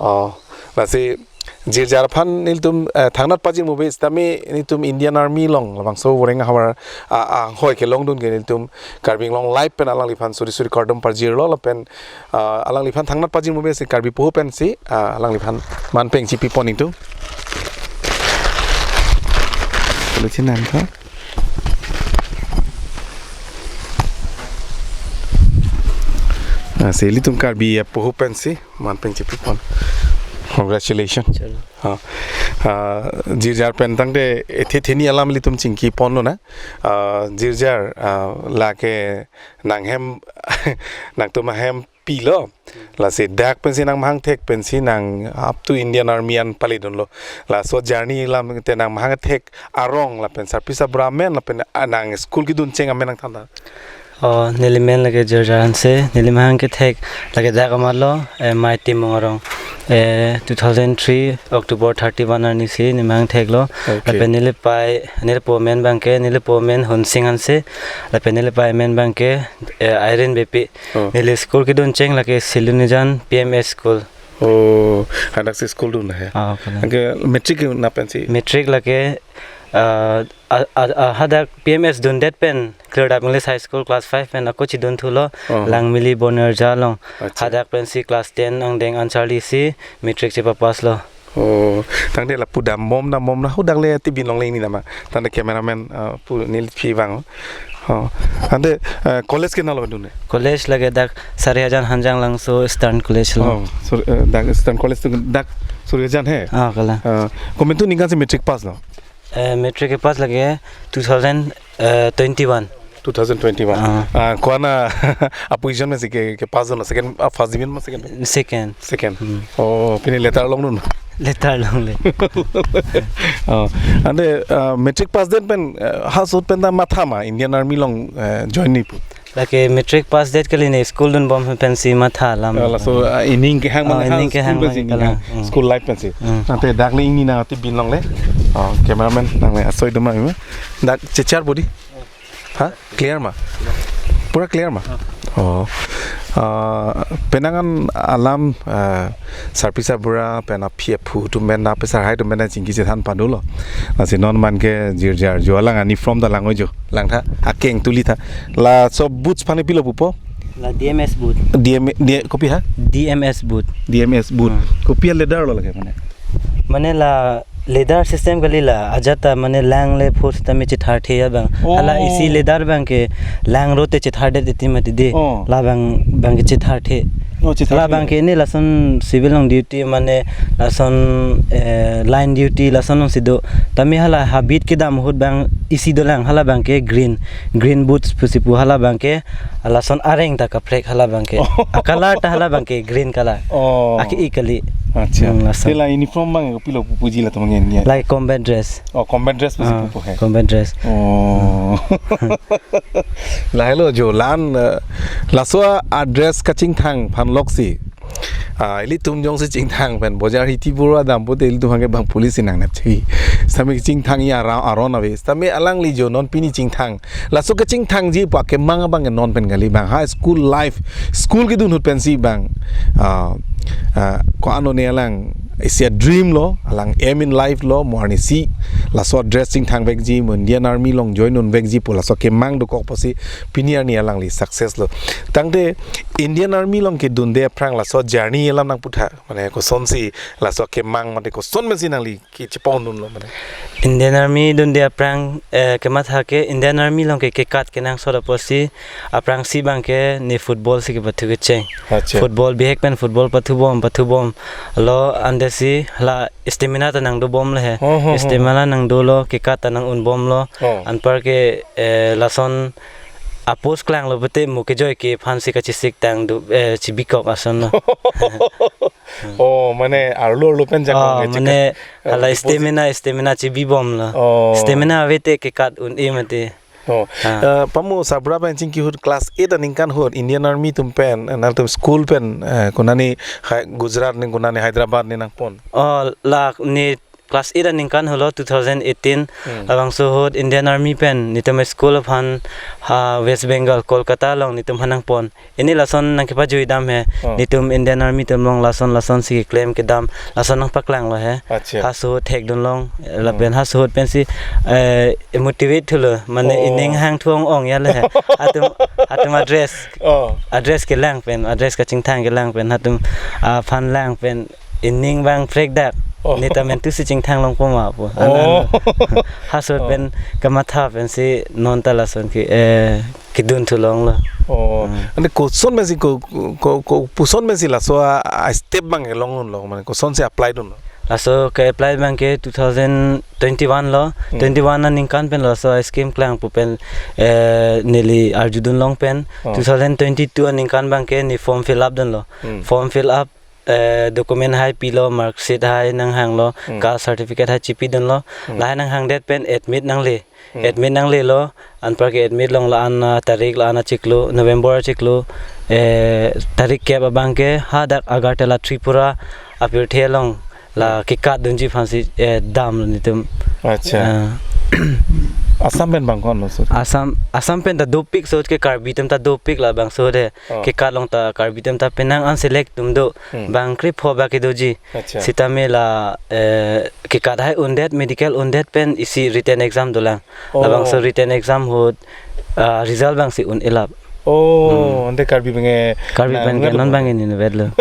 Oh, lasi jirjar aphan nelitum, eh, thangnat pajir mobe sitame nelitum Indian Army along labangso voreng ahavar, ah, ah, hoi kelongdun ke nelitum Karbi Anglong Live pen alangliphan suri suri kardom pajirlo lapen, ah, alangliphan thangnat pajir mobe si Karbi poho pensi, ah, alangliphan manpeng chipi pon ingtung. Kalau cina apa? Ah, si ilitum Karbi apoho pensi manpeng chipi pon. Congratulations. Chalo. Ah, ah, jirjar pen tangte ethe theni alam ilitum chingki ponlonang. Ah, jirjar, ah, lake nanghem, nangtum ahem pilo. Lasi dak pensi nangmahang thek pensi nang up to Indian Army an paledunlo. Laso journey alam te nangmahang thek arong lapen sarpi sarbura amen lapen, ah, nang school kedun cheng amen nangthan tha. Oh, neli men lake Jirjar Hanse, neli mahang kethek lake dak amatlo, eh, Mai Timung arong, eh, two thousand three October thirty-one arni si neli mahang theklo. Okay. Lapen neli pai, neli po men abangke, neli po men Hunsing Hanse, lapen neli pai men abangke, eh, Irene Beypi. Oh. Neli school kedun cheng lake Silunijan P M S school. Oh, hadak si school dun he. Ah, okay. Anke matric na pensi? Matric lake, ah, a, a, a, hadak P M S dundet pen, Klardap English High School class five pen ako chidun thulo, oh, Langmili Bonerja along. Acha. Hadak pensi class ten angdeng an charlisi matric chepapass lo. Oh, tangte lapu dambom dambom na hadak le T V along le ingni nama. Tangte cameraman, ah, pu neli phi vang. Oh, tangte, eh, college ke nalo dun he? College lake dak Sarihajan Hanjanglangso Eastern College lo. Oh, Sur-, eh, dak Eastern College tu dak Sarihajan he? Ah, kalang. Ah, komantu ningkan si matric pass lo? Eh, matric kepass lake two thousand twenty-one. Two thousand twenty-one. Ah. Ah, ko-an a position pensi ke, kepass dun, second, ah, first division ma second? Second. Second. Hmm. Oh, pini letter longdun? Letter longle. Oh, tangte, ah, matric pass det pen, eh, ha ahut pen ta matha ma Indian Army along, eh, join ni pu? Lake matric pass det kali ne school dunbom pensi matha alam. Ah, laso, ah, ining kehang, ah, mane ha ining school kehang pensi, mane kalang. Hmm. School life pensi. Hmm. Tangte dak le ingni nang T V along le. Oh, cameraman nang le asoi doma ima. Dak chechar bodi. Ha? Clear ma? Pura clear ma? Oh. Ah, penang an alam, ah, sarpi sarbura pen aphi aphu atum pen, aphi asar hai atum pen chingki chethan padolo. Lasi non abangke Jirjar jo alang ani from ta lang-o jo. Langtha, akeng tuli tha. Laso boots aphan pilo pupo? La D M S boot. D M, D-, kopi ha? D M S boot. D M S boot. Hmm. Kopi a leather lo lake mane? Mane la leather system kali la, ajat ta mane lang le phu sitame chethar the ya bang. Oh. Hala isi leather bang ke lang rote chethar det iti mati de. Oh. La bang, bang ke chethar the. Oh, chethar the. La bang ke ne lason civil along duty mane lason, eh, line duty lason alongsi do. Tame hala habit kedam ahut bang isi dolang, hala bang ke green, green boots pusi pu, hala bang ke lason areng ta kaprek hala bang ke. Oh. A color ta hala bang ke green color. Oh. Aki i kali. Acha. Hmm, lason. Te la uniform bang kopilo pu puji la tumang ya. Like combat dress. Oh, combat dress pusi Ah, pupo hai. Combat dress. Oh. Lahelo jo lan, eh, laso a-dress kachingthang aphan loksi. Ah, ilitum jongsi chingthang pen bojar hiti bura dam pute ilitum hangke bang police nangnep chi. Sitame chingthang ya ara-, aron ave. Sitame alangli jo non pini chingthang. Laso kachingthangji pu akemang abang non pen kali bang. Ha school life, school kedun ahut pensi bang. Ah, ah, ko-an lone alang isi a-dream lo, alang aim in life lo, mo arnisi laso dress chingthang vekji, mo Indian Army along join un vekji pu laso kemang dokok pusi pini arni alangli success lo. Tangte Indian Army along kedunde aphrang laso journey alam nangputha, mane kosonsi laso kemang mate koson pensi nangli kechepon dunlo mane. Indian Army dunde aphrang, eh, kematha ke Indian Army along ke kekat kenangsot apotsi aphrangsi bang ke ne football si kepathu kecheng. Acha. Football bihek pen football pathubom, pathubom lo, ante si la stamina ta nangdobom le he. Oh, oh, oh. Stamina nangdolo, kekat ta nang-unbomlo. Oh. Anparke, eh, lason a-post klanglo pute mo kejoi ke aphansi kachesik tang do, eh, chibikok ason lo. Oh, mane arlo arlo pen jakong Oh, ke mane chikat, eh, hala deposit. Stamina, stamina chibibomlo. Oh. Stamina ave te kekat un-e mati. Oh. Ah. Eh, pamo Sabra pen chingki ahut class eight aningkan ahut Indian Army atum pen, eh, nangtum school pen, eh, konani Hai-, Gujarat ne konani Hyderabad ne nangpon. Oh, la ne class eight aningkan ahut lo two thousand eighteen Hmm. labangso ahut Indian Army pen netum school aphan ha West Bengal Kolkata along netum aphan nangpon. Pini lason nangkepajui dam he. Oh. Netum Indian Army atum along lason lason si keklem kedam lason nangpaklanglo he. Acha. Haso ahut thekdun long, lapen Hmm. haso ahut pensi, eh, motivate thulo, mane Oh. ining hangthu ong-ong ya le he. Hatum, hatum a-dress, Oh. a-dress kelang pen, a-dress kachingthang kelang pen, hatum, ah, aphan lang pen, ining bang prek dak. Oh. Neta mentu si chingthang longpo ma pu. Oh. An, an. Haso Oh. pen kamatha pensi non ta lason ke, eh, kedun thulonglo. Oh. Hmm. Ante koson pensi ko, ko, ko, puson pensi laso a, a-step bang kelong dunlo, mane kosonsi apply dunlo. Laso ke-apply bang ke two thousand twenty-one lo, Hmm. twenty-one aningkan pen laso a-scheme klang pu pen, eh, neli arjudun long pen, Oh. two thousand twenty-two aningkan bang ke ne form fill up dunlo. Hmm. Form fill up, eh, document hai pilo, mark sheet hai nanghanglo, Hmm. caste certificate hai chipidunlo, Hmm. lahai nanghangdet pen admit nangle. Hmm. Admit nanglelo, anparke admit long la-an, ah, tarik la-an achiklo, November achiklo, eh, tarik kep abang ke hadak Agartala Tripura apirthe along la Hmm. kekat dunji aphansi, eh, damlo netum. Acha. Ah. Assam pen bang ko-an lo sir? Assam, Assam pen ta dopik, so ke Karbi atum ta dopik labangso de. Oh. Kekat long ta Karbi atum ta penang an select atum do. Hmm. Bang krepho ba kedoji. Acha. Sitame la, eh, kekat hai undet, medical undet pen isi written exam dolang. Oh. Labangso written exam ahut, ah, result bangsi un-e lap. Oh, Hmm. ante Karbi pen ke Karbi na, pen ke nunga non lo. Bang ini vetlo.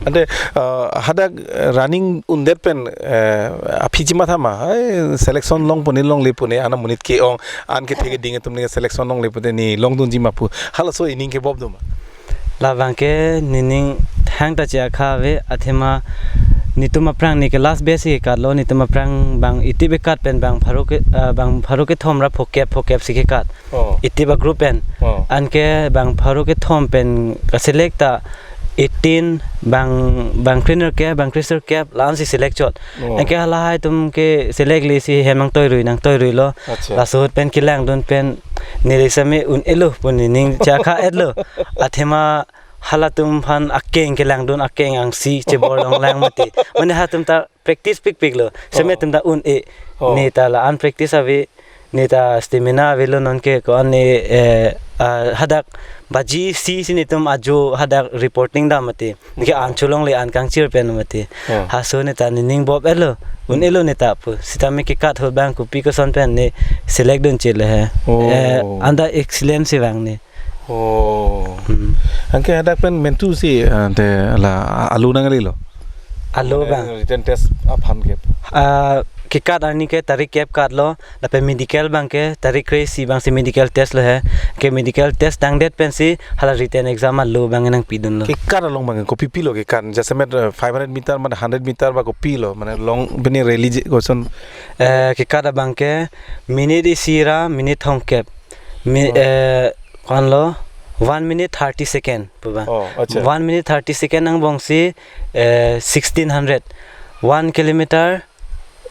Ante, ah, hadak, eh, running undet pen, eh, aphi chematha ma, hai selection longpo ne longle pu ne, ana monit ke-ong, an kethe keding atum ne selection longle pute ne longdunji ma pu. Halaso ining kebop do ma? Labang ke nening thangta che-akha ave, athema netum aphrang ne ke last batch si kekatlo, netum aphrang bang itip kekat pen bang pharo ke, ah, bang pharo kethom ra phokep, phokep si kekat. Oh. Itip a-group pen. Oh. Anke bang pharo kethom pen ka-select ta eighteen, bang, bang kre-nerkep, bang kre-sirkep, la-ansi select chot. Oh. Anke halahai atum ke select le si hem nangtoirui, nangtoiruilo. Acha. Laso ahut pen kelangdun pen neli sitame un-elo pu nening che-akha etlo. Athema halatum aphan akeng kelangdun, akeng angsi chebor longlang mati. Mane hatum ta practice pikpiklo. Sitame Oh. atum ta un-e. Oh. Neta la-an practice ave, neta stamina avelo non ke ko-an ne, eh, ah, hadak baji isi si netum ajo hadak reporting dam mati. Anke Oh. an cholongle, an kangchir pen mati. Oh. Haso neta nening bop etlo, un-elo neta pu. Sitame kekat ahut bang kopi koson pen ne select dun chele he. Oh. Eh, anta excellence si bang ne. Oh. Hmm. Anke hadak pen mentu si, ante la alu nanglelo. Alo Mane bang. Written test aphan ke. Ah, kekat arni ke tarik kep kat lo, lapen medical bang ke tarik kre-isi bang si medical test lo he. Ke medical test tangdet pensi hala written exam alo bang nangpidun lo. Kekat along bang ke kopi pilo kekat? Jasemet, eh, five hundred meter mane hundred meter ba kopi lo, mane long bini rally je koson. Eh, kekat abang ke minute isi ra minute thomkep. Mi-, Oh. eh, ko-an lo, one minute thirty second pu bang. Oh, acha. One minute thirty second angbong si, eh, sixteen hundred. One kilometer,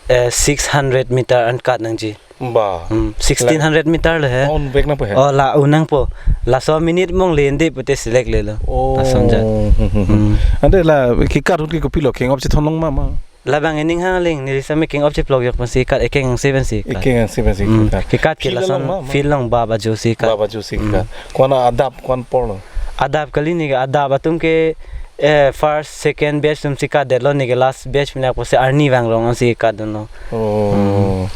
eh, six hundred meter an kat nangji. Ba. Hmm, sixteen hundred meter lo he. La-un vek nangpo he? Oh, la-un nangpo. Laso minute mong le ende pute select le lo. Oh. Lason jat. Hmm, hmm, hmm, hmm. Hmm. Ante la kekat ahut ke kopilo, keng-op chethon long ma ma? Labang ening hang aling, neli same keng-op cheplok yok pensi kat, ekeng angse pensi kat. Ekeng angse pensi Hmm, kat. Kekat ke Field lason along ma, ma? Field along bap ajo si kat. Bap ajo si Hmm. kat. Ko-an adap, ko-an apor lo? Adap kali neke, adap atum ke, eh, first, second batch atum si katdet lo, neke last batch mena apotsi arni vangrong ansi katdun lo. Oh. Hmm.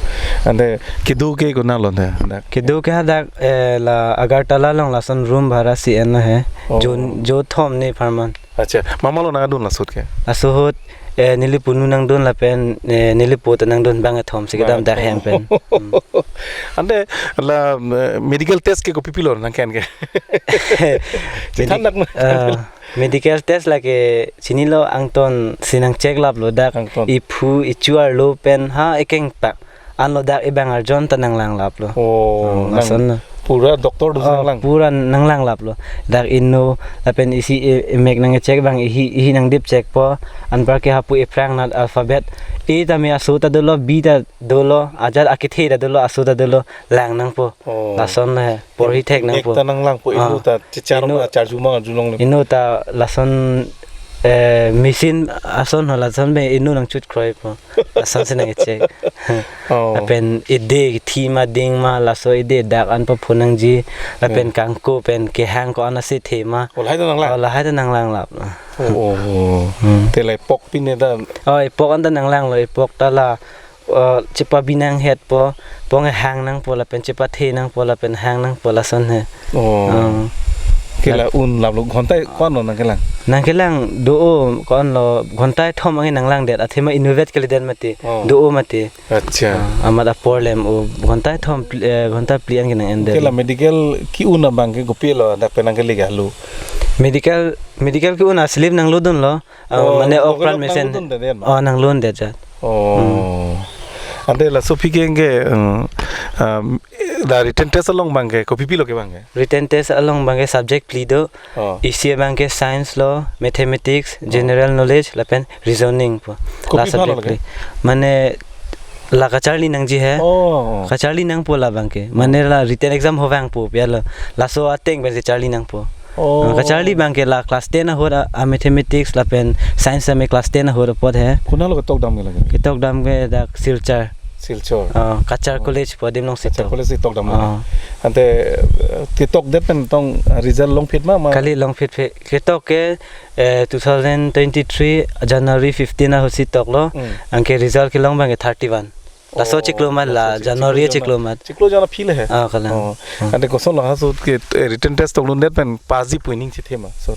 Ante kedo ke konat lo ante, dak? Kedo ke hadak, eh, la Agartala along lason room bhara si en lo he. Oh. Jon, jo thom ni apharman. Acha, mama lo nangdun laso ahut ke? Laso ahut, eh, neli punu nangdun lapen, eh, neli po ta nangdun, bang kethom si kedam. Bang dak kethom. Hem pen. Hmm. Ante la, eh, medical test ke kopi pilo nangke-en ke? Chethan Medi-, dak ma. Eh, medical test lake chinilo, angton si nang check lap lo dak. Angton. Iphu, ichu arlo pen ha ekeng pak. Anlo dak ebang arjon ta nanglang lap lo. Oh, Hmm, nang lason lo. Pura doctor do Oh, nanglang. Pura nanglang lap lo. Dak inno lapen isi e-, emek nang check bang, ihi, ihi nangdip check po. Anparke hapu ephrang nat alphabet. A tame aso ta dolo, B ta dolo, ajat akethe ta dolo, aso ta dolo, lang nangpo. Oh. Lason he, porhi thek nangpo. Mek ta nanglang po, inno Ah. ta chechar Inno ma, charju ma, arjulongle. Inno ta lason, eh, machine ason ho, lason pen inno nangchut kroi po. Lason si nang check. Oh. Lapen ede thi ma ding ma, laso ede dak an paphun nangji. Lapen Hmm. kangko pen kehang ko-an ase the ma. Oh, lahai ta nanglang? Oh, lahai ta nanglang lap. Oh, oh, oh. Hmm. Te la epok pine ta? Oh, epok an ta nanglang lo, epok ta la, oh, chepabi nanghet po, pong hang nangpo lapen chepathe nangpo lapen hang nangpo, lason he. Oh. Oh. Ke la-un lap lo, ghonta ko-an lo nangkelang? Nangkelang do-o ko-an lo, ghonta kethom ange nanglangdet, athema inutvet kalidet mati, Oh. do-o mati. Acha. Ah, amat apor lem-o, ghonta kethom pl-, eh, ghonta phli an ke nang-endet. Ke la medical ke-un abang ke kopilo, dak pen nangkele ke alo? Medical, medical ke-un a slip nanglodun lo. Ah, Oh, mane ok pran mesen. Nanglodundet ma? Oh, nanglodundet jat. Oh. Hmm. Ante laso aphi ke, ke, um, um, la written test along bang ke, kopi pilo ke bang ke? Written test along bang ke subject phli do. Oh. Isi abang ke science lo, mathematics, Oh. general knowledge, lapen reasoning po. Kopi La phan lo subject ke? phli. Mane la kacharli nangji he. Oh. Kacharli nangpo labang ke. Mane la written exam ho vangpo pi alo. Laso ateng pensi charli nangpo. Oh. Ah, kacharli bang ke la class ten ahut a, a mathematics lapen science ame class ten ahut apot he. Konat lo ketok dam ke lake? Ketok dam ke dak Silchar. Silchar. Ah, Cachar Oh. College po adim along si Cachar ketok. College si ketok dam lake? Ah. Ante, eh, ketokdet pen tong, ah, result longphit ma, ma? Kali longphit phe. Ketok ke, eh, two thousand twenty-three January fifteen ahut si toklo. Hmm. Anke result kelong bang ke thirty-one. Laso Oh, chiklo mat la, laso chik-, January chiklo chiklo jana, mat. Chiklo jana aphi le he? Ah, kalang. Oh. Hmm. Ante koson lo laso ahut ke, eh, written test toklundet pen passji pu ning chethe ma, sir?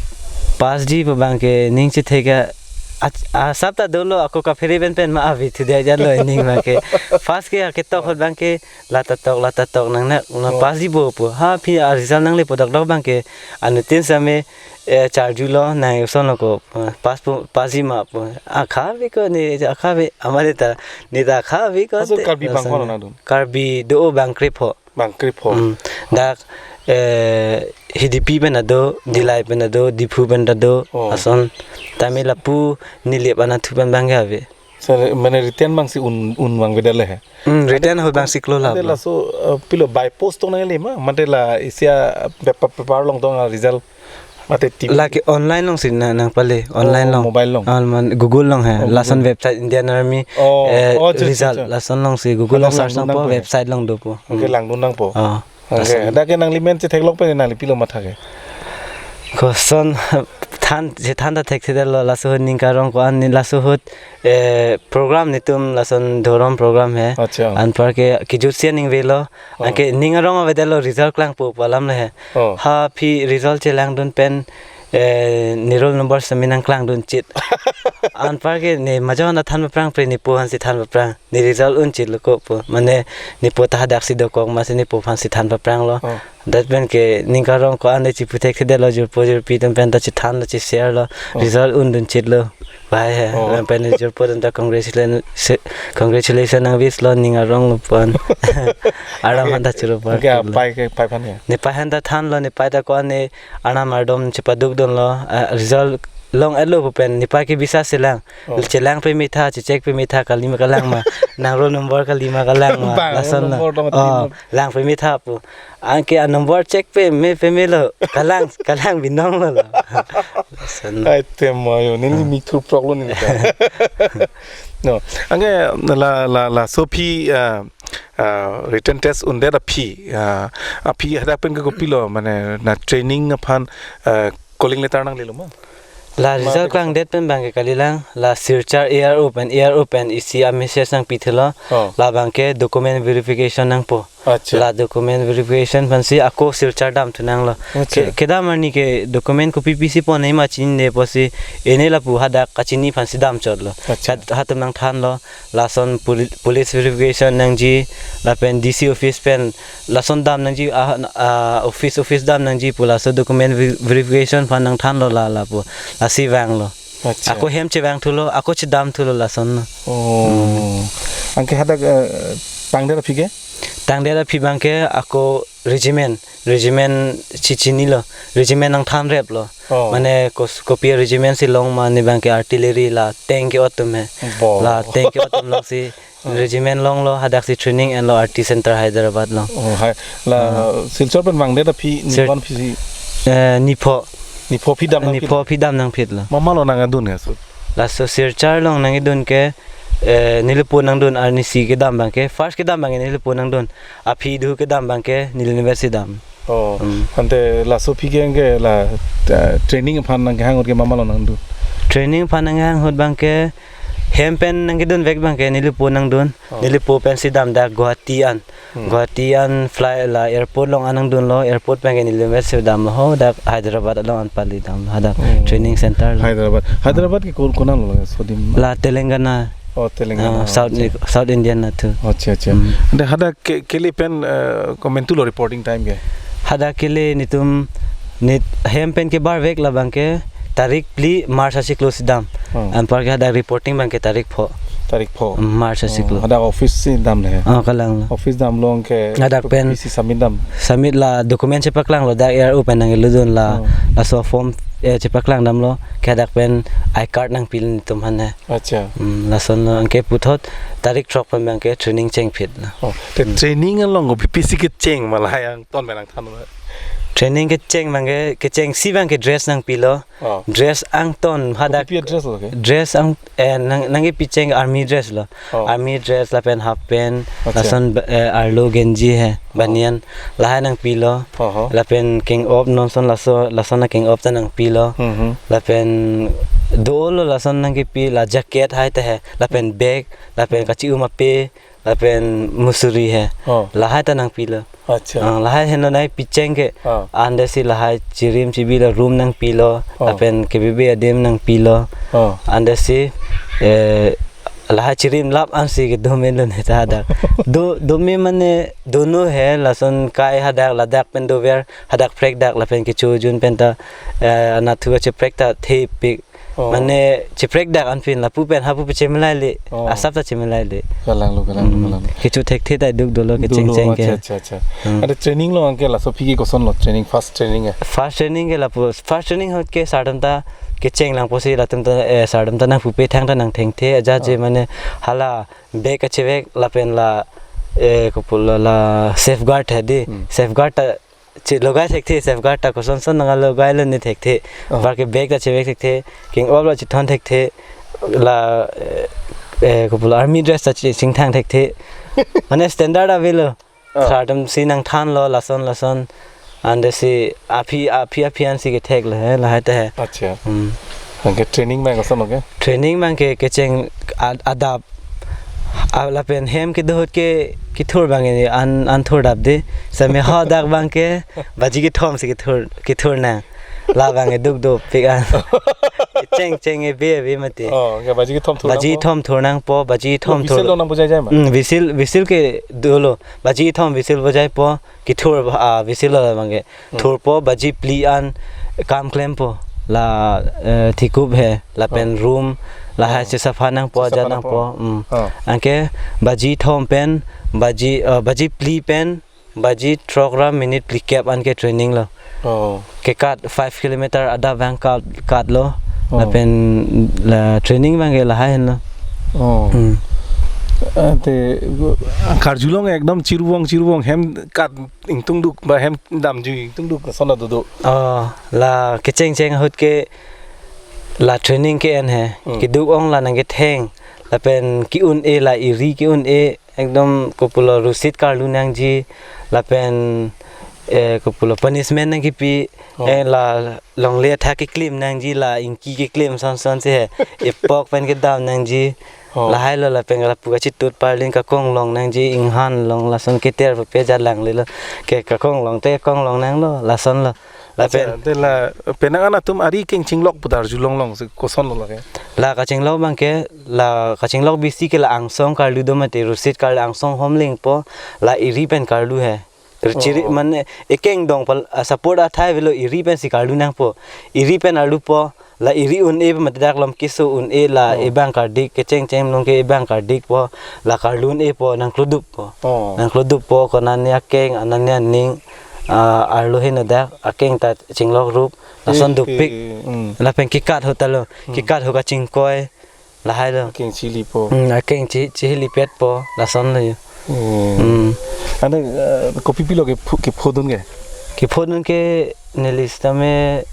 Passji pu bang ke ning chethe ke ach-, asap ta dolo, ako kaphere pen pen ma avi thu dia jalo ning bang ke. Pass ke aketok ahut bang ke la ta tok, la ta tok nang nak, na Oh. passji bo pu. Ha phi a result nangle po dokdok bang ke. Anuttin same, eh, charjulo, nang uson lo ko, eh, pass pu, passji ma pu. Akha ave ko ne, akha ave, amare ta, ne ta akha ave ko Aso te, Karbi bang lason ko na dun? Karbi do-o bang krepho. Bang krepho. Hmm. Dak, eh, Hidipi pen ta do, Oh. Dillai pen ta do, Diphu pen ta do, Oh. ason. Tame lapu Nilip anatthu pen bang ke ave. Sir, mane written bang si un, un bang avedet le he? Hmm, written ahut bang si klo la. Ante laso, eh, pilo by post tong nangle ma? Mate la isi a paper, paper along tong a result? Mate T V? Lake online along si na, nangpale, online Oh, along. Mobile along? Ah, man, Google along he. Oh, Google. Lason website Indian Army, Oh, eh, oh, acha, acha, result. Acha. Lason along si Google along Hala search langdun nangpo nangpo he? Website along dopo. Hmm. Oke, langdun nangpo. Ah. Oke, lason. Dak ke nang limen chetheklok pen nangli pilo matha ke? Koson than, chethan ta thekthedetlo, laso ahut ning karong ko-an ne, laso ahut, eh, program netum lason dhorom program he. Acha. Anparke kejut si aning avelo. Oh. Anke ning arong avedetlo result klangpo pu alam le he. Oh. Ha phi result chelangdun pen Eh, ne roll number sami nangklangdun chit. Anparke ne majok anta than paprang pre, ne po aphansi than paprang. Ne result un chit lo ko pu. Mane ne po ta hadaksi dokok, amatsi ne po aphansi than papranglo. Oh. That penke ning karong ko-an ne chipu thekthedetlo, jirpo jirpi atum pen ta chithanlo, chishare lo. Oh. Result undun chit lo. Bai he. Oh. Lapen ne jirpo atum ta congratulation, se-, congratulation nang wish lo, ning arong lo pu an. Aram Okay. aphan ta churu par Okay, lo. Pai ke, pai aphan ya? Ne pai aphan ta thanlo, ne pai ta ko-an ne arnam ardom chepadukdunlo, ah, result long-etlo pu pen, ne pai ke biswas chelang. Oh. Chelang pame tha, chechek pame tha, kali ma kalang ma, nang roll number kali ma kalang ma, Bang, lason roll lo. number dong Oh, tin. Lang pame tha pu. Anke a number check pame, pamelo, kalang, kalang binong lo lo. Lason lo. Ai te mayo, neli Hmm. mi thur prok lo neli ka. No, anke la, la, laso aphi, ah, ah, written test undet aphi, ah, aphi hadak pen ke kopilo, mane na training aphan, ah, calling letter nanglelo ma? La Ma result te klangdet pen abangke kalilang, la Silchar A R O pen, A R O pen isi a message nangpithelo, Oh. labangke document verification nangpo. Acha. La document verification aphansi ako Silchar damthunanglo. Acha. Ke-, kedam arni ke document kopi pisi pon ma chinine pusi, ene lapu hadak kachini aphansi damchotlo. Acha. Kat-, hatum nangthanlo, lason poli-, police verification nangji, lapen D C office pen, lason dam nangji, ah, ah, office, office dam nangji pu laso document ve-, verification aphan nangthanlo la, lapu, lasi vanglo. Acha. Ako hem chevangthulo, ako chedamthulo lason lo. Oh. Hmm. Anke hadak, eh, tangdet aphi ke? Tangdet aphi abangke ako regiment, regiment chichinilo, regiment nangthanreplo. Oh. Mane kos-, kopi regiment si long ma, ne abangke artillery la tank ke-ot atum he. Bo. La tank ke-ot atum longsi Oh. regiment longlo, hadaksi training enlo R T Center Hyderabad along. Oh, hai. La Ah. Silchar pen vangdet aphi Sil- nipon aphi si? Eh, nipho. Nipho aphi dam nangphi? Nipho aphi dam nangphitlo. Mama lo nangdun ya su? Laso Silchar along nangdun ke, eh, neli po nangdun arnisi kedam abangke. First kedam abangke neli po nangdun. Aphi dhu kedam abangke neli university dam. Oh, Hmm. ante laso aphi ke anke la, eh, training aphan nangkehang ahut ke mama lo nangdun? Training aphan nangkehang ahut abangke hem pen nangkedunvek abangke neli po nangdun. Oh. Neli po pensi dam dak Guwahati an. Hmm. Guwahati an fly la airport along an nangdunlo, airport pen ke neli university damlo ho, dak Hyderabad along an pali damlo, hadak Hmm. training center lo. Hyderabad. Hyderabad ke ko-, konat lo la sodim? La Telangana. Oh, Telangana. Ah, South Acha. Ni-, South Indian anatthu. Acha, acha. Hmm. Ante hadak ke-, kele pen, eh, komantu lo reporting time ke? Hadak kele netum, nit hem pen kebarvek la abangke tarik phli March achiklo si dam. Hmm. Anparke hadak reporting abangke tarik pho. Tarik pho. Hmm, March achiklo. Oh, hadak office si damle. Oh, kalang lo. Office damlo anke Hadak pen P C submit dam? Submit la document chepaklanglo, dak A R O pen nangkeludun la. Oh. Laso form, eh, chepaklang damlo, ke hadak pen I card nangpilo netum aphan he. Acha. Hmm, lason lo, anke puthot tarik throk pen abangke training chengphitlo. Oh, te Hmm. training along kopipisi kecheng ma lahai angton pen nangthan ma? Training kecheng abangke, kechengsi abangke dress nangpilo. Oh. Dress angton hadak Kopipi dress lo ke? Dress ang, eh, nang, nangkepi cheng army dress lo. Oh. Army dress lapen half pant, Acha. lason ba-, eh, arlo genji he, Oh. banyan, lahai nangpilo. Oho. Lapen keng-op non ason laso, lason akeng-op ta nangpilo. Mhm. Lapen dolo lason nangkepi la jacket hai ta he, lapen bag, lapen kachi-um ape, lapen musuri he. Oh. Lahai ta nangpilo. Acha. Ah, lahai henlo nangpi cheng ke. Ah. Ante si lahai chirim chibi la room nangpilo. Oh. Lapen kebebe adim nangpilo. Oh. Ante si, eh, lahai chirim lap ansi kedo menlo ne ta hadak. Do, do me mane dono he, lason kai hadak, ladak pen dover, hadak prekdak lapen kecho jun pen ta, eh, anatthu kacheprek ta thepik. Oh. Mane cheprekdak anpin lapu pen hapu pen chemelaile. Oh. Asap ta chemelaile. Kalang lo, kalang lo, Hmm. kalang lo. Kecho thekthe ta duk dolo kecheng Dolo, cheng ke. Acha, acha, acha. Hmm. Ante training lo anke laso aphi ke koson lo training, first training ya? First training ke lapu, first training ahut ke sardam ta kecheng lang pusi latum ta, eh, sardam ta nangpupe thang ta nangthengthe aja je Oh. mane hala bag kachevek lapen la, eh, kopulo la safeguard he di. Hmm. Safeguard ta che logai thekthe, safeguard ta koson son nanglogailo ne thekthe. Oh. Anparke bag ta chevek thekthe, keng-op lo chithon thekthe, la, eh, eh, kopulo army dress ta che chingthang thekthe. Mane standard avelo. Oh. Sardam si nangthanlo, lason, lason. Ante si aphi, aphi, aphi ansi ketheklo he, lahai ta he. Acha. Hmm. Anke training abang koson lo ke? Training abangke kecheng ad-, adap. A, lapen hem kedo ahut ke kethur abangke an, an thurdap de. Same hadak abangke baji kethom si kethur, kethur nang. Labang eduk dopik an. Cheng cheng ebe ebe mati. Oh, ke baji kethom thur Baji nangpo? Thom thur nangpo, baji thom Whistle thur. Dong nangpo jai jai ma? Hmm, whistle, whistle ke dolo. Baji thom whistle bojaipo, kethur ba, ah, whistle lo abang ke. Hmm. Thurpo, baji phli an kam klempo. La, eh, thikup he, lapen Oh. room, lahai Oh. sesapha nangpo, Sesapha ajat nangpo. nangpo. Hmm. Oh. Anke baji thom pen, baji, eh, baji phli pen, baji throk ra minute phlikep an ke training lo. Oh. Kekat five kilometer adap abang kat, kat lo. Oh. Lapen la training abang ke lahai henlo. Oh. Hmm. Ante, karjulong ekdom chirvong chirvong hem kat ingtungduk ba hem damju ingtungduk son dodo. Oh, la kecheng cheng ahut ke la training ke-en he. Hmm. Keduk ong la nangketheng. Lapen ke-un-e la eri ke-un-e. Ekdom kopulo rusit karlu nangji, lapen, eh, kopulo punishment nangkipi, Oh. eh, la longle athak keklim nangji, la ingki keklim son son si he, epok pen kedam nangji, Oh. lahai lo lapen lapu kachitut parlin kakong long nangji, inghan long lason keter pepe jalang lelo, ke kakong long te kong long nanglo, lason lo. Lapen Acha, te la penang an atum ari keng chinglok pu arjulong long si koson lo lake? La kachinglok abang ke, la kachinglok bisi ke la angsong karlu do mati, rusit karlu angsong homlingpo, la eri pen karlu he. Chiri Oh. mane ekeng dong pal, ah, support athai avelo eri pen si karlu nangpo. Eri pen arlupo, la eri un-e pe mati dak lom keso un-e la Oh. ebang kardik, kecheng cheng long ke ebang kardikpo, la karlu un-epo, nangkloduppo. Oh. Nangkloduppo, konane akeng, anane aning, ah, arlo heno dak, akeng ta chinglok rup, lason Eh, dopik. eh, mm. Lapen kekat ahut ta lo, Hmm. kekat ahut kachingkoi, lahai lo. Akeng chilipo. Hmm, akeng chi-, chihilipetpo, lason lo yo. Hmm. Hmm. Ante, eh, kopi pilo kepho-, kephodun ke? Kephodun ke neli sitame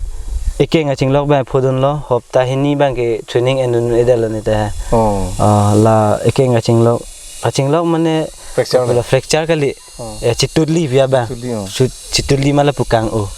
ekeng achinglok abang phodunlo, hopta hini abang ke training endun edetlo neta he. Oh. Ah, la ekeng achinglok, achinglok mane Fracture kopulo le? Fracture kali. Oh. Eh, chitutli via abang. Chitutli, oh. Chu-, chitutli ma lapu kang-o.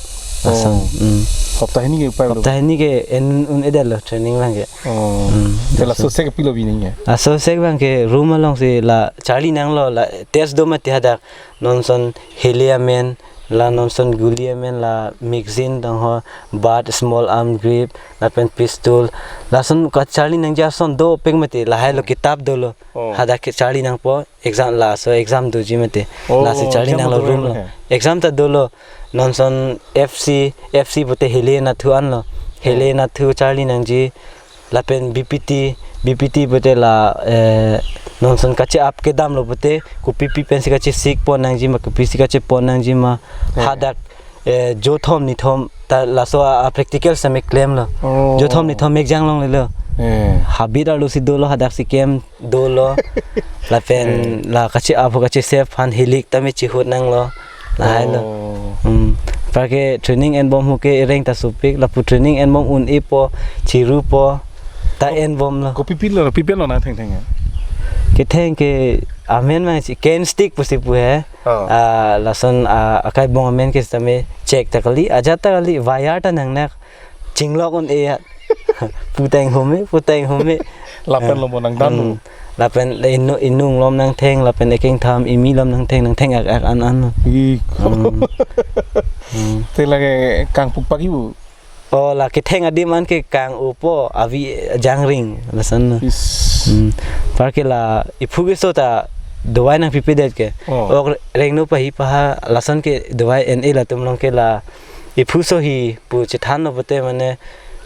Lason. Oh. Hmm. Hopta hini ke upai lo? Hopta hini ke en un edetlo training abang ke. Oh. Hmm. Te laso sek pilo bi nangji? Laso sek abang ke room along si la charli nanglo, la test do mati hadak, non son hele amen, la non son guli amen, la magazine dong ho, bat, small arm grip, lapen pistol, lason kacharli nangji ason dopik mati, lahai lo Oh. kitab dolo. Oh. Hadak ke charli nangpo, exam laso exam doji mati. Oh, lasi charli exam nanglo do room lo. He. Exam ta dolo. Non son F C, F C pute hele nathu anlo. Hele Oh. nathu charli nangji. Lapen B P T, B P T pute la, eh, non son kache-ap kedamlo pute, kopi pi pensi kachesik pon nangji ma, kopisi kachepon nangji ma. Oh. Hadak, eh, jothom nithom ta laso a, a practical sitame klemlo. Oh. Jothom nithom mekjang longlelo. Eh. Habit arlo si dolo, hadak si kem dolo. Lapen Eh. la kache-ap ho kachesep aphan hilik tame chihut nanglo. Lahai lo. Oh. Hmm. Parke training enbom ho ke ereng ta sopik, lapu training enbom un-epo, chirupo, ta enbomlo. Kopi pilo, pi pen lo nangthengtheng ya? Ketheng ke amen mang si cane stick pusi pu he. Oh. Ah, lason, ah, akai bong amen ke sitame chek ta kali, ajat ta kali, wire ta nangnak, chinglok un-e ya. Puteng home, puteng home. Lapen Eh, lo mo nang dam hmm. lo. Lapen le inung, inung lom nangtheng, lapen ekeng tham, imi lom nangtheng, nangtheng ak ak an an. Ih. Hmm. Hmm. Te lake kangpuk pagi bu. Oh, la ketheng adim an ke kang-opo, avi jangring, lason. Is. Hmm. Parke la iphu keso ta dawai nangpipedet ke. Oh. Ok rengno pahi paha lason ke dawai en-e latum along ke la iphu sohi pu chethanlo pute mane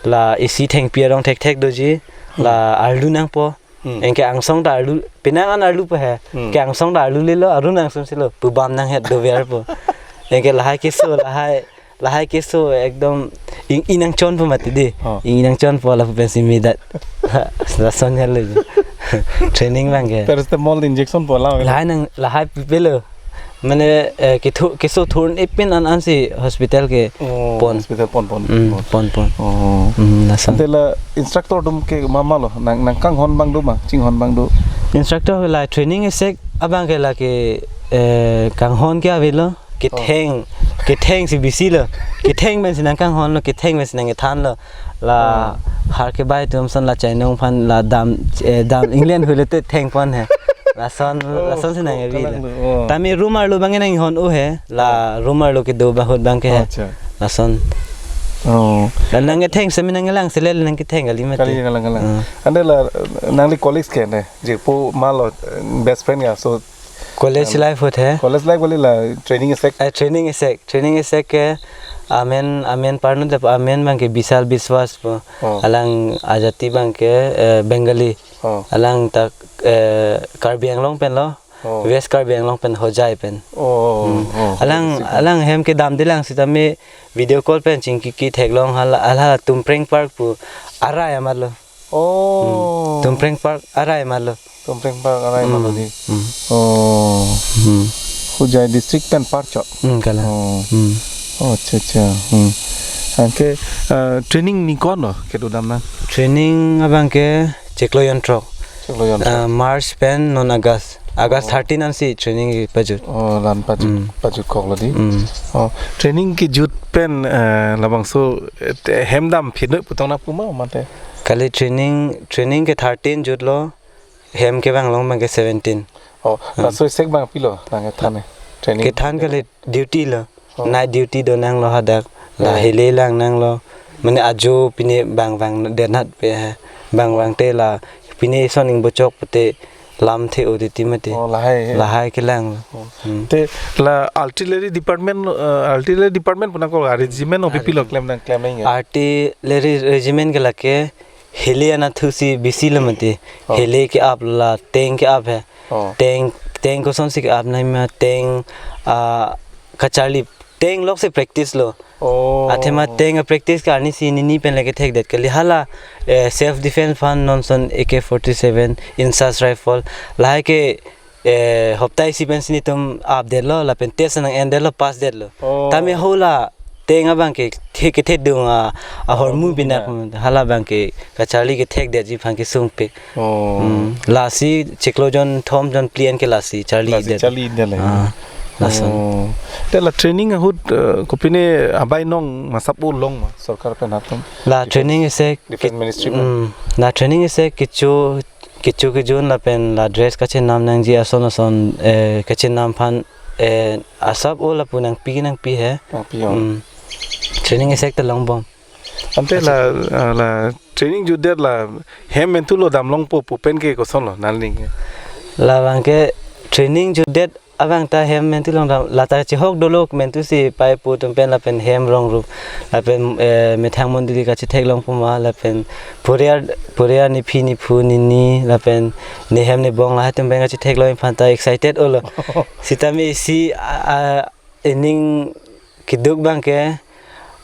la isi thengpi arong thekthek doji, la Hmm. arlu nangpo. Hmm. Anke angsong ta arlu, penang an arlupo he. Hmm. Ke angsong ta arlulelo, arun angsong silo, pubam nanghet doverpo. Anke lahai keso, lahai lahai keso ekdom ing, inangchonpo mati de. Oh. Ing, inangchonpo lapu pensi medat. Lason helo. Training abang ke. Paracetamol injection po la. Lahai nang, lahai pipelo. Mane, eh, kethu, keso thur-un-e pen an ansi hospital ke Oh, pon. Hospital pon, pon, Hmm, pon. pon, pon. Oh. Hmm, lason. Ante la instructor atum ke mama lo, nang, nangkanghon abang do ma, chinghon abang do. Instructor la training esek abang ke lake, eh, kanghon ke avelo. Ketheng, Oh. ketheng si bisi lo. Ketheng pensi nangkanghon lo, ketheng pensi nangkethan lo. La Oh. har kebai atum ason la chainong aphan la dam, eh, dam England hule te thengpon he. Lason, Oh, lason si nang-evi kalang lo. lo. Oh. Tame room arlo abang nanghon-o he. La Oh. room arlo kedo abang ahut abang ke he. Oh, acha. Lason. Oh. Dan nangketheng semi nangkelang sele nangketheng kali mati. Kali nangkelang, nangkelang. Hmm. Ante la, nangli colleagues ke ne? Jirpo ma lo, eh, best friend ya, so, college, um, life ahut he. College life kali la training isi. Eh, training isi, training isi ke amen, amen parno de amen abangke Bisal Biswas po. Oh. Alang ajati abangke, eh, Bengali. Oh. Alang ta, eh, Karbi Anglong pen lo. Oh. West Karbi Anglong pen Hojai pen. Oh, hmm, oh, alang, oh, alang hem kedam delang sitame video call pen chingki ki theklong hala, hala Tumpreng Park pu arai amat lo. Oh. Hmm. Tumpreng Park arai amat lo. Tumpreng Park arai amat lo, hmm, di. Hmm. Oh. Hmm. Hojai district pen parchot. Hmm, kalang. Oh. Hmm. Oh, acha, acha. Hmm. Anke, eh, training ni ko-an lo kedodam nang? Training abangke chiklo jonthrok. Chiklo jonthrok. Eh, March pen non August. August, oh, thirteen ansi training pajut. Oh, la-an pajut, hmm, pajutkok lo di. Hmm. Oh, training kejut pen, eh, labangso, eh, te-, hem dam phit noi pu tong nangpu ma mate? Kali training, training ke thirteen jut lo, hem kevang long abangke seventeen. Oh, hmm, laso isi abang pilo, nangkethan e? Training. Kethan kali duty lo. Oh. Night duty do nanglo hadak. La, oh, hile lang nanglo. Mane ajo pine bang vang denat pe he. Bang vang te la pine ison ingbochok pute lamthe-o titi mati. Oh, lahai. Lahai kelang. Oh. Hmm. Te la artillery department, eh, artillery department pu nangkok, regiment o, pi-pi lo klem nang, klem nang ya? Artillery regiment ke lake hile anatthu si bisi lo mati. Oh. Hile ke-ap la tank ke-ap he. Oh. Tank, tank kosonsi ke-ap nangma, tank, ah, kacharli, tank lok si practice lo. Oh. Athema tank a-practice ke arnisi nini pen le kethekdet kali hala, eh, self defense aphan non son A K forty-seven, INSAS rifle, lahai ke, eh, hopta isi pensi netum apdetlo, lapen test nang-endetlo, pass detlo. Oh. Tame hala tank abangke the-, kethedung a, ahormu, ahormu pinak, pinak. Hala abangke kacharli kethekdetji aphan kesung pe. Oh. Hmm. Lasi chiklo jonthom jonphli anke lasi charli, lasi det. Charli det le. Ah, lason. Oh. Te la training ahut, eh, kopine abai nong masap-o long ma sorkar pen atum? La defense, training isi defense ke-, ministry pen? Hmm. La training isi kecho, kecho kejun lapen la dress kachenam nangji ason ason, eh, kachenam aphan, eh, asap-o lapu nangpi nangpi he. Nangpi, oh. Hmm. Training isi ta longbom. Ante la, ah, la training jutdet la hem menthu lo damlongpo pu pen ke koson lo nangning? Labangke training jutdet abang ta hem menthu longdam, la ta chihok dolo menthu si pai pu atum pen lapen hem rong rup lapen, eh, methang mondoli kachetheklongpo ma lapen puriar, puriar nephi nephu nini lapen nehem nebong lahai atum pen kachetheklong aphan ta excited-o lo. Sitame isi a, a, ening keduk abangke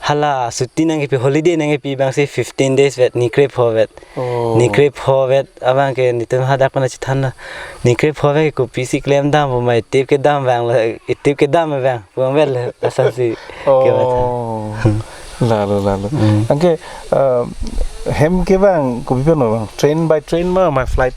hala chutti nangkepi, holiday nangkepi abangsi fifteen days vet, ni krepho vet. Oh. Ni krepho vet abangke netum hadak pen chethan na. Ni krepho vet kopisi klemdampo ma, itip kedam vanglo, itip kedam vang, puang vet lo, asapsi, oh, kebatha. Lalo, lalo. Hmm. Anke, eh, hem kevang kopi pen lo vang? Train by train ma, ma flight?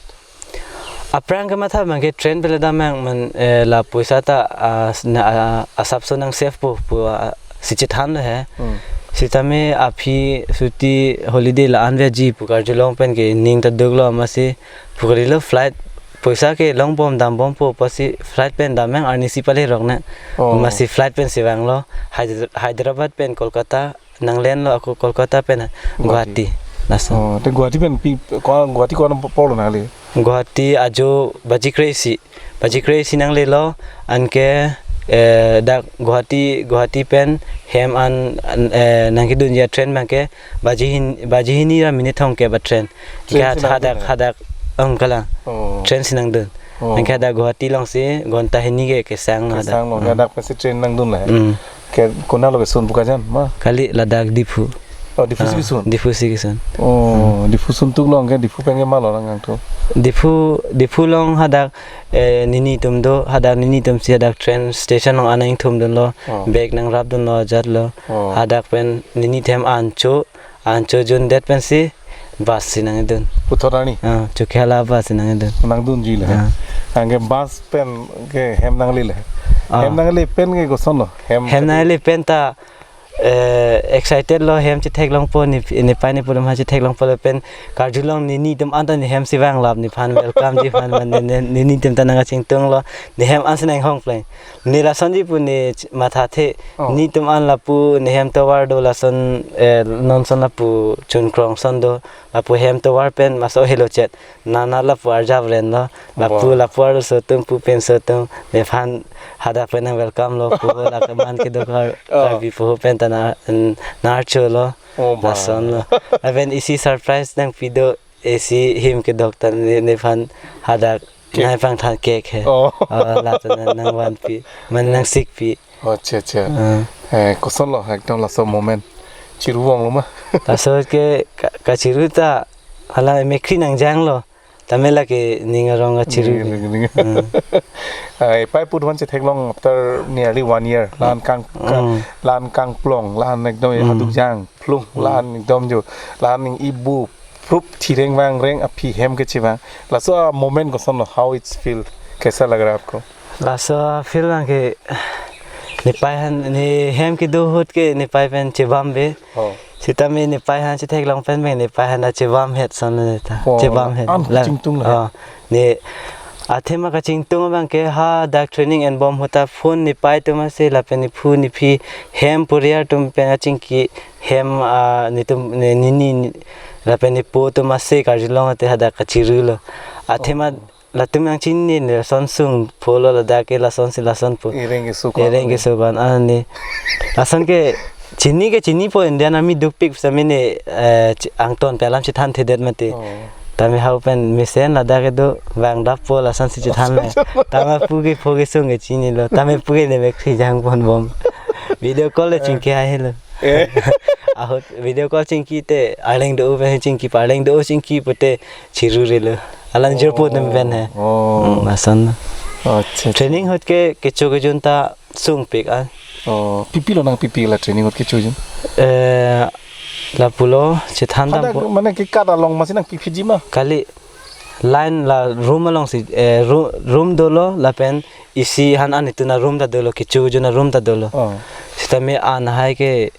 Aphrang kematha abangke train pen le damnang, man, eh, la poisa ta, ah, s-, na, ah, asapso nang save po pu, ah, si chethan lo he. Hmm. Sitame aphi chutti holiday la-an veji pu karjulong pen ke ning ta duklo, amatsi pu kalilo flight poisa ke longbom dambompo pusi flight pen damnang, arnisi pale roknang. Oh. Amatsi flight pensi vanglo, Hyder-, Hyderabad pen Kolkata nanglenlo, ako Kolkata pen Guwahati. Guwahati. Lason. Oh, te Guwahati pen pi, ko, Guwahati ko-an apor lo nangli? Guwahati ajo baji kre-isi. Baji kre-isi nanglelo, anke, eh, dak Guwahati, Guwahati pen hem an, an, eh, nangkedunji a-train abangke baji hin-, baji hini ra minit thomkep a-train. Train. Anke si nangdun hadak, ya? Hadak, ong kalang. Oh. Train si nangdun. Oh. Anke hadak Guwahati alongsi ghonta hini ke kesang lo hadak. Kesang lo, hmm, hadak pensi train nangdun lo he. Hmm. Ke konat lo kesun, Bokajan ma? Kali, ladak Diphu. Oh, Diphu si, ah, kesun? Diphu si kesun. Oh, hmm, Diphu suntuk lo, anke Diphu pen ke ma lo nangthu? Diphu, Diphu along hadak, eh, nini atum do, hadak nini atum si hadak train station along an nangthumdunlo, oh, bag nangrapdunlo, ajatlo. Oh. Hadak pen nini athem ancho, ancho jundet pensi bus si nangdun. Puthot arni? Ah, Chokihola bus si nangdun. Nangdunji le. Ah. Anke bus pen ke hem nangle le. Ah. Hem nangle pen ke koson lo? Hem, hem nangle pen ta, eh, excited lo, hem chetheklongpo, ne, nepei nepo atum aphan chetheklongpo lapen karjulong, ne nitum anta ne hem si vanglap, nephan welcome ji aphan, mane ne, ne nitum ta nang kachingtunglo, ne hem ansi nanghong pleng. Ne lasonji pu ne ch-, mathathe, Oh. netum an lapu ne hem tovar do lason, eh, non son lapu Chunkrong son do, lapu hem tovar pen maso helo chet. Nana lapu arjap ren lo, lapu, Wow. lapu arloso atum, pu penso atum, nephan hadak pen nang welcome lo, pu la keman kedo kar, Oh. Karbi pu pen ta na, n-, narcho lo, Oh, ma. lason lo. Lapen isi surprise nangpi do, isi hem kedok ta ne, nephan hadak Cake. nai pangthan cake he. Oh. Oh, la ta nang, nangvanpi, mane nangsikpi. Oh, acha, acha. Ah. Eh, koson lo, ekdom laso moment. Chiru vong lo ma? Laso ke ka, kachiru ta, hala mekkri nangjang lo. Tame lake ning arong kachiru. Ning, ning, ning. Hmm. Ah, epei pu atum aphan chetheklong after nearly one year. La-an kang, ka-, Hmm. la-an kangplong, la-an ekdom Hmm. haduk jang, plung, Hmm. la-an ekdom jo, la-an ning ibu, prup thireng vangreng aphi hem kechevang. Laso a moment koson lo, how it's feel? Kaisa lag raha aapko? Laso a-feel abang ke nepei aphan, ne hem kedo ahut ke nepei pen chevamve. Oh. Sitame nepei aphan chetheklong pen abang nepei aphan ta chevamhet son le ta. Oh, Chevamhet. an La, kachingtung lo. oh, ne athema kachingtung abang ke hadak training enbom ahut ta phone nepei atum ase lapen nephu nephi hem puriar atum pen kachingki hem, ah, netum ne nini lapen nepo atum ase karjulong ate hadak kachiru lo. Athema Oh. latum nangchinine, lason sung pholo ladak ke lasonsi lason pu. Ireng keso ko-an Ireng ne. keso ko-an ne. Lason ke chini ke chinipo, Indian Army dukpik sitame ne, eh, chi-, angton pen alam chethanthe det mati. Oh. Tame hau pen mesen ladak kedo vangdappo lasonsi chethan le. Tame pu ke pho kesung ke chinilo. Tame pu ke ne mekkri jangponbom. Video call le Eh. chingki hai lo. Eh. Ahut video call chingki te arleng do pen chingki, arleng do chingki pute chiru relo. Alanjirpo Oh. atum pen he. Oh. Hmm, lason. Acha, acha. Training ahut ke kecho kejun ta sungpik an. Oh, pipi lo nangpipi la training ahut kecho kejun? Eh, lapulo chethan Ada dampo. mane kekat along masi nangpipiji ma? Kali line la room alongsi, eh, ru-, room dolo lapen isi han an itum aroom ta dolo, kecho kejun aroom ta dolo. Oh. Sitame an hai ke,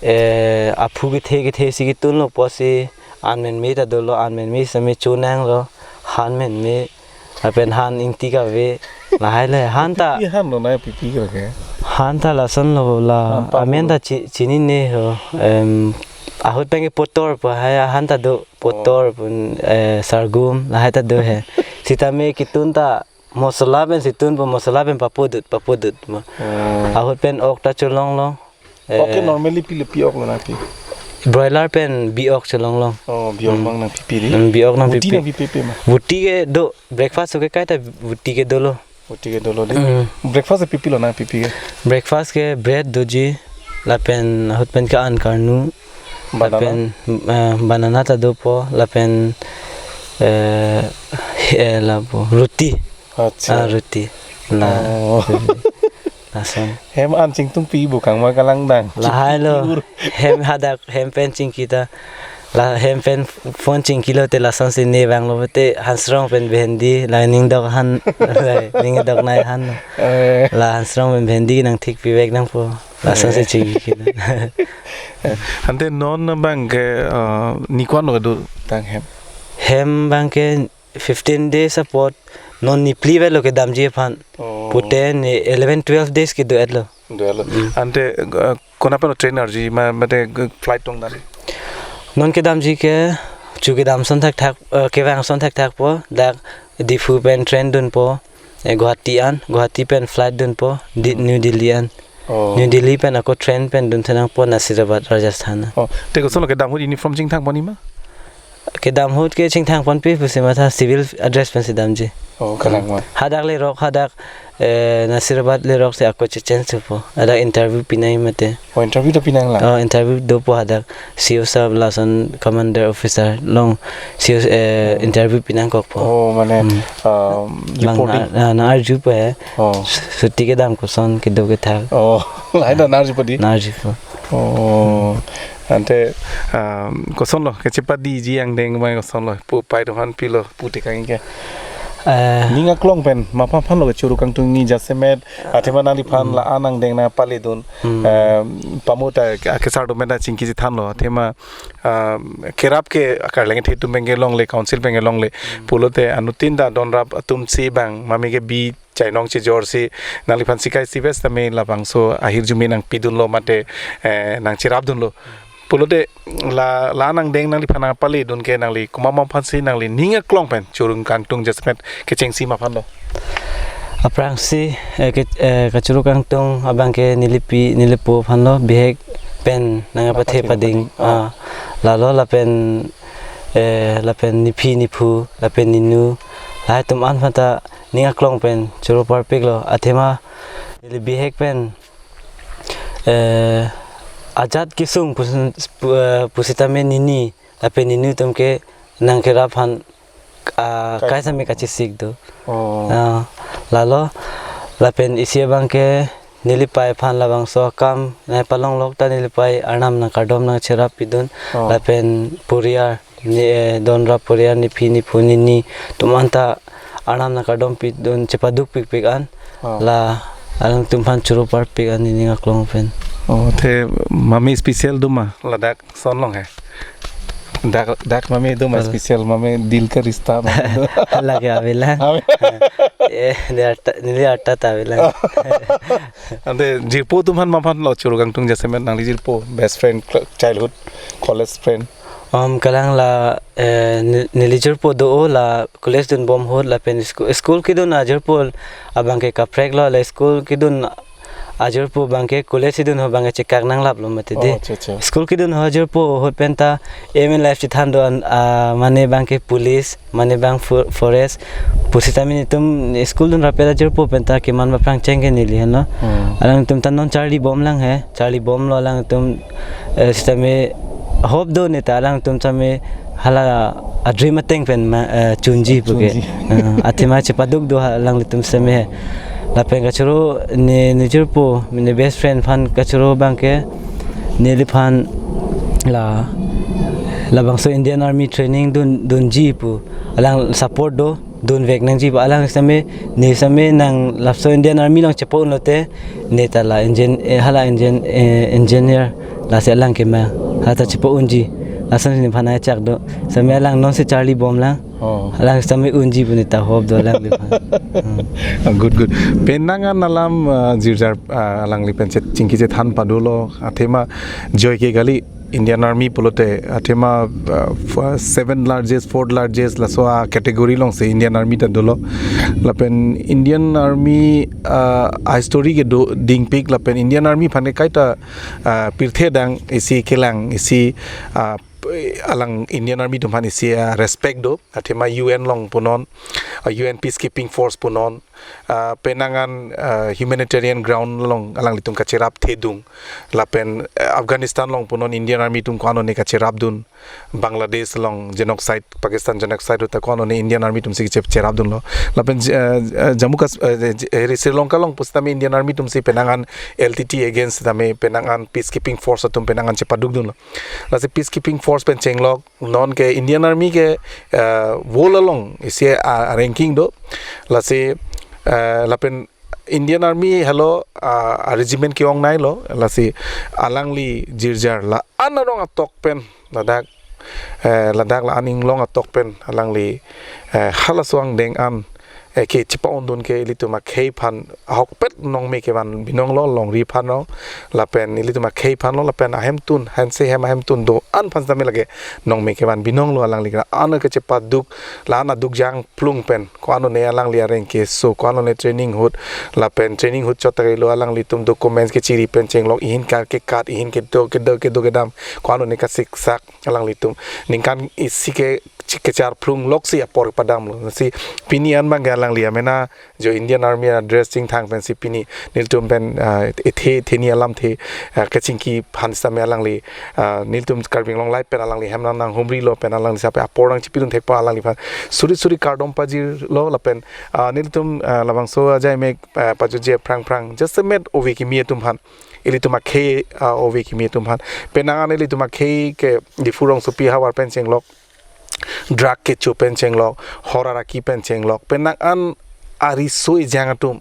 eh, aphu kethe kethe si ketunlo pusi an menme ta dolo, an menme sitame chonanglo, han menme, lapen han ingti kave, lahai le, han ta, Pipi han lo na pipi ke ke? han ta lason lo la, Han pa amen lo. ta chi-, chinine ho, em, ahut pen ke potor pu hai, han ta do, potor Oh. pun, eh, sargum, lahai ta do he. Sitame ketun ta, mosola pensi tunpo, mosola pen papudut, papudut ma. Hmm. Ahut pen ok ta cholonglo. Ok ke Eh, normally pilo, pi ok lo nangpi? Broiler pen bi ok cholonglo. Oh, bi ok Hmm. bang nangpipi di? Hmm, bi ok nangpipi. Buti nangpipi pe ma? Buti ke do, breakfast ke kaita buti ke dolo. Buti ke dolo di? Hmm. Breakfast pipi lo nangpipi ke? Breakfast ke bread doji, lapen ahut pen ke an karnu, Banana? lapen, eh, banana ta dopo, lapen, eh, eh, lapu, roti. Acha. Ah, roti. La. Oh. Lason. Hem an chingtungpi bu kangma kalangdang. Lahai lo. Chingki ur. Hem hadak, hem pen chingki ta. La hem pen phone chingki lote lasonsi ne vanglo te Hansrong pen bhendi, la ning dok han, la ning dok nai han. Eh. La Hansrong pen bhendi nangthikpi vek nangpo. Lasonsi Eh. chingki ta. Ante non abang ke, uh, ne ko-an lo kedotang hem? Hem abang ke fifteen days apot, non ne phli vet lo kedamji aphan. Oh. Pute ne eleven twelve days kedo-et lo. Do-et lo. Mm. Ante, uh, konat pen lo train arjuji ma, mate, uh, flight tong dan? Non kedamji ke, chu kedam ason thakthak, uh, kevang ason thakthak po, dak Diphu pen train dunpo, eh, Guwahati an, Guwahati pen flight dunpo, Di-, Hmm. New Delhi an. Oh. New Delhi pen ako train pen dunthe nangpo Nasirabad, Rajasthan. Oh, te koson lo kedam ahut uniform chingthang pon-i ma? Kedam ahut ke chingthang ponpe pusi matha, civil dress pensi damji. Oh, kalang ma. Hadak lerok, hadak, eh, Nasirabad lerok si ako che-change thupo. Hadak interview pinai mate. Oh, interview ta pinang lang? Oh, interview dopo hadak. C O sir lason commander officer along C O, eh, Oh. interview pinangkokpo. Oh, mane, Hmm. um, Bang reporting. na, na, nang-arjupo he. Oh. Chuti kedam koson kedo kethak. Oh, lahai ta nang-arjupo di? Nang-arjupo. Oh. Ante, um, koson lo, kechepadiji angdeng mai koson lo, pu pai atum aphan pilo, pu tekang ke? Eh, Ning aklong pen maphan phan lo choro kangtung ni jasemet, athema nangliphan la-an angdeng nangpaledun. Hmm. Eh, pamu ta akesar do mena chingki chethanlo, athema, ah, kerap ke akarleng the atum pen ke longle, council pen ke longle. Hmm. Pulote anuttin ta donrap atum si bang mami ke bi chainong chejor si nangliphan sikai si bes tame labangso ahirjume nangpidunlo mate, eh, nangcherapdunlo. Pulote la, la-an angdeng nangliphan nangpaledun ke nangli komat ma aphan si nangli ning aklong pen choro kangtung jasemet kechengsi ma aphan lo? Aphrangsi, eh, ke, eh, kachoro kangtung abang ke nelipi, nelipo aphan lo, bihek pen nangpathe pading. Ah. Ah, lalo lapen, eh, lapen nephi nephu, lapen ninu, lahai atum an aphan ta ning aklong pen choro parpik lo, athema neli bihek pen, eh, ajat kesung pusi, pu-, eh, pusitame nini lapen ninu atum ke nangkerap aphan, ah, kai- kaisame kachesik do. Oh. Ah, lalo lapen isi abang ke nelipei aphan labangso akam nangpalonglok ta nelipei arnam nangkardom nangcherap pidun. Oh. Lapen puriar ni, eh, donrap puriar nephi nephu nini atum an ta arnam nangkardom pidun chepaduk pikpik an. Oh. La alangtum aphan choro parpik an ning aklong pen. Oh, te mami special do ma ladak ason along he? Dak, dak mami do ma? Kal- special mami dil ka rista ma do? Lake avelang. Ave. Eh, neli arta, neli arta ta avelang. Ante jirpo atum aphan ma aphan lo choro kangtung jasemet, nangli jirpo, best friend, cl-, childhood, college friend? Um, kalang la, eh, ne-, neli jirpo do-o, la college dunbom ahut lapen sku-, school kedun ajirpo abang ke kaprek lo, la school kedun ajirpo abang ke college kedun ahut abang ke chekak nanglaplo mati de. Oh, acha, acha. School kedun ahut ajirpo ahut pen ta aim in life chethan do an, ah, mane abang ke police, mane abang fo-, forest, pusitame netum school dunrap ajirpo pen ta keman aphrang cheng ke neli heno. Hmm. Alangtum ta non charlibomlang he, charlibomlo alangtum, eh, sitame hope do ne ta alangtum tame hala a-dream ateng pen ma, eh, chunji puke. Chunji. Eh, athema chepaduk do ha alanglitum sitame he. Lapen kachoro ne, ne jirpo, ne best friend aphan kachoro abang ke neliphan la, labangso Indian Army training dun, dunji pu. Alang support do, dunvek nangji pu. Alang sitame, ne sitame nang labangso Indian Army along chepa-un lote, ne ta la engine, eh, hala engine, eh, engineer, lasi alang kema, hala ta chepa-unji. Lason neliphan achak do. Sitame alang non si charlibomlang. Oh. Alang sitame unji pu ne ta hope do alangliphan. Hmm. Ah, good, good. Penang an alam, ah, jirjar, ah, alangli pen chet, chingki chethan padolo, athema joike kali Indian Army pulote, athema, ah, f-, seven largest, fourth largest, laso a-category alongsi Indian Army ta dolo. Lapen Indian Army, ah, a-history ke do dingpik, lapen Indian Army aphan ke kaita, ah, pirthe adang isi kelang, isi, ah, alang Indian Army atum aphan isi, ah, respect do, athema U N along punon, ah, U N peacekeeping force punon, ah, penang an, ah, humanitarian ground along alanglitum kacherapthedung. Lapen, eh, Afghanistan along punon Indian Army atum ko-an one kacherapdun. Bangladesh along genocide, Pakistan genocide ahut ta ko-an one Indian Army atum si che-, cherapdunlo. Lapen, eh, eh, Jammu Kas-, eh, eh, Sri Lanka along pusitame Indian Army atum si penang an L T T against tame penang an peacekeeping force atum penang an chepadukdunlo. Lasi peacekeeping force pen chenglok, non ke Indian Army ke, eh, world along isi a, a-ranking do. Lasi, eh, lapen Indian Army helo, ah, a-regiment ke-ongnailo, lasi alangli jirjar la-an arong atok pen, ladak, eh, ladak la-an inglong atok pen, alangli, eh, halaso angdeng an, eh, ke chepa-undun ke ilitum akhei aphan ahokpet nongme kevan binonglo, longri aphan lo, lapen ilitum akhei aphan lo, lapen ahemtun, hanse hem ahemtun do-an aphan sitame lake nongme kevan binonglo alangli la-an kechepaduk, la-an aduk jangphlung pen, ko-an one alangli areng keso, ko-an one training ahut, lapen training ahut chot ta kailo alanglitum documents kechiri pen chenglok, ihin kar kekat, ihin kedo, kedo, kedo kedam, ko-an one kasiksak alanglitum. Ningkan isi ke chi-, kecharphlung loksi apor padamlo. Si pini an abang ke alangli amena jo Indian Army a-dress chingthang pensi pini nelitum pen, ah, ethe, theni alamthe, ah, kachingki aphan sitame alangli, ah, nelitum Karbi Anglong Live pen alangli hem nang, nanghumrilo pen alangli sitame apor nangchipidun thekpo, alangliphan suri suri kardom pajirlo lapen, ah, nelitum, ah, labangso ajai mek, ah, pajutji aphrang phrang jasemet ove kimi atum aphan, ilitum akhei, ah, ove kimi atum aphan, penang an ilitum akhei ke Diphu rongsopi havar pen chenglok, drug kecho pen chenglok, horaraki pen chenglok, penang an ariso ejang atum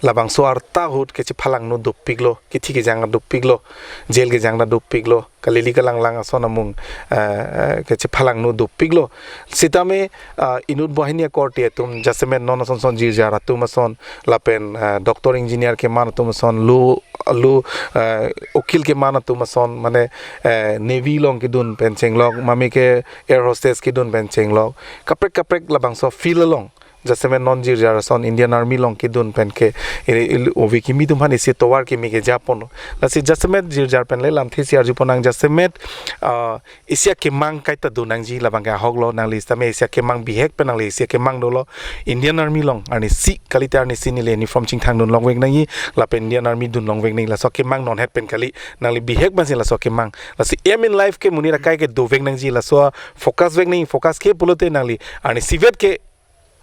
labangso arta ahut kechephalangno dopiklo, kethi kejang dopiklo, jail kejang ta dopiklo, kalili kalanglang ason amung, eh, eh, kechephalangno dopiklo. Sitame, ah, inut banghini akorte atum, jasemet non ason son jirjar atum ason, lapen, eh, doctor engineer keman atum ason, lo, lo, eh, ukil keman atum ason, mane, eh, navy along kedun pen chenglok, mami ke air hostess kedun pen chenglok, kaprek kaprek labangso field along, jasemet non jirjar ason Indian Army along kedun pen ke, ili, ili, ove kimi atum aphan isi tovar kimi ke japon. Lasi jasemet jirjar pen le lamthe isi arjupon nang, jasemet, ah, isi akemang kaita do nangji, labang ke ahoklo, nangli sitame isi akemang bihek pen nangli isi akemang dolo, Indian Army along arnisi kalite arnisi neli uniform chingthang dun longvek nangji, lapen Indian Army dun longvek nangji, laso akemang nonhet pen kali, nangli bihek pensi laso akemang. Lasi aim in life ke monit akai ke dovek nangji, laso focus vek nangji, focus ke pulote nangli arnisivet ke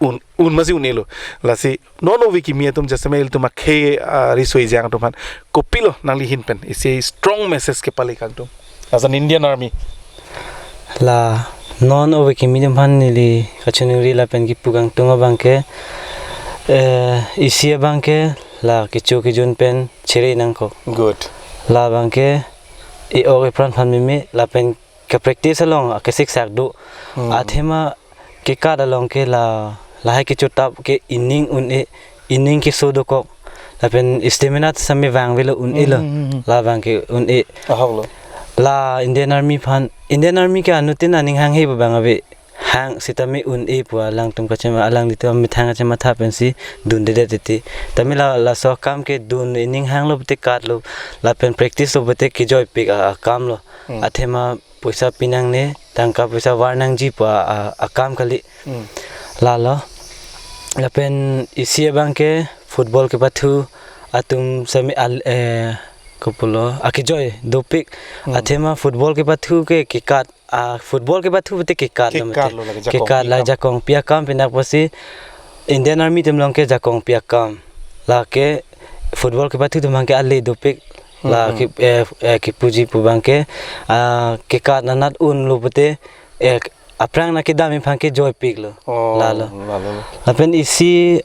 un, un masi un-elo. Lasi non ove kimi atum jasemet ilitum akhei, ah, riso ejang atum aphan kopilo nangli ahin pen isi strong message kepale kangtung as an Indian Army? La non ove kimi atum aphan neli kachiningri lapen kipu kangtung abang ke, eh, isi abang ke la kecho kejun pen chere nangkok. Good. Labang ke e-ok epran aphan meme lapen ke practice along kesiksak do. Hmm. Athema kekat along ke la, lahai kechotap ke ining un-e, ining keso dokok. Lapen stamina same vangvelo un-elo. Hmm, hmm, hmm. Labang ke un-e. Ahoklo. La Indian Army aphan, Indian Army ke anuttin aning hanghe pu abang ave. Hang sitame un-e pu alangtum kachema, alanglitum amethang kachematha pensi dundedet titi. Tame la, laso akam ke dun ining hanglo pute katlo, lapen practice lo pute kejoipik a, akamlo. Hmm. Athema poisa pinangne, tangka poisa varnangji pu a, a, akam kali. Hmm. Lalo. Lapen isi abang ke football kepathu atum semi al, eh, kopulo, akejoi dopik. Hmm. Athema football kepathu ke kekat, a, football kepathu pute kekat lo mate. Kekat lo lake, kekat la jakongpi akam. Jakongpi akam, penap pusi Indian Army atum along ke jakongpi akam. Lake football kepathu atum abang ke ale dopik. La, hmm, ke, eh, eh, kepuji pu abang ke, ah, kekat nanat unlo pute, eh, aphrang nangkedam aphan kejoipiklo. Oh, lalo. Lalo. Lapen isi,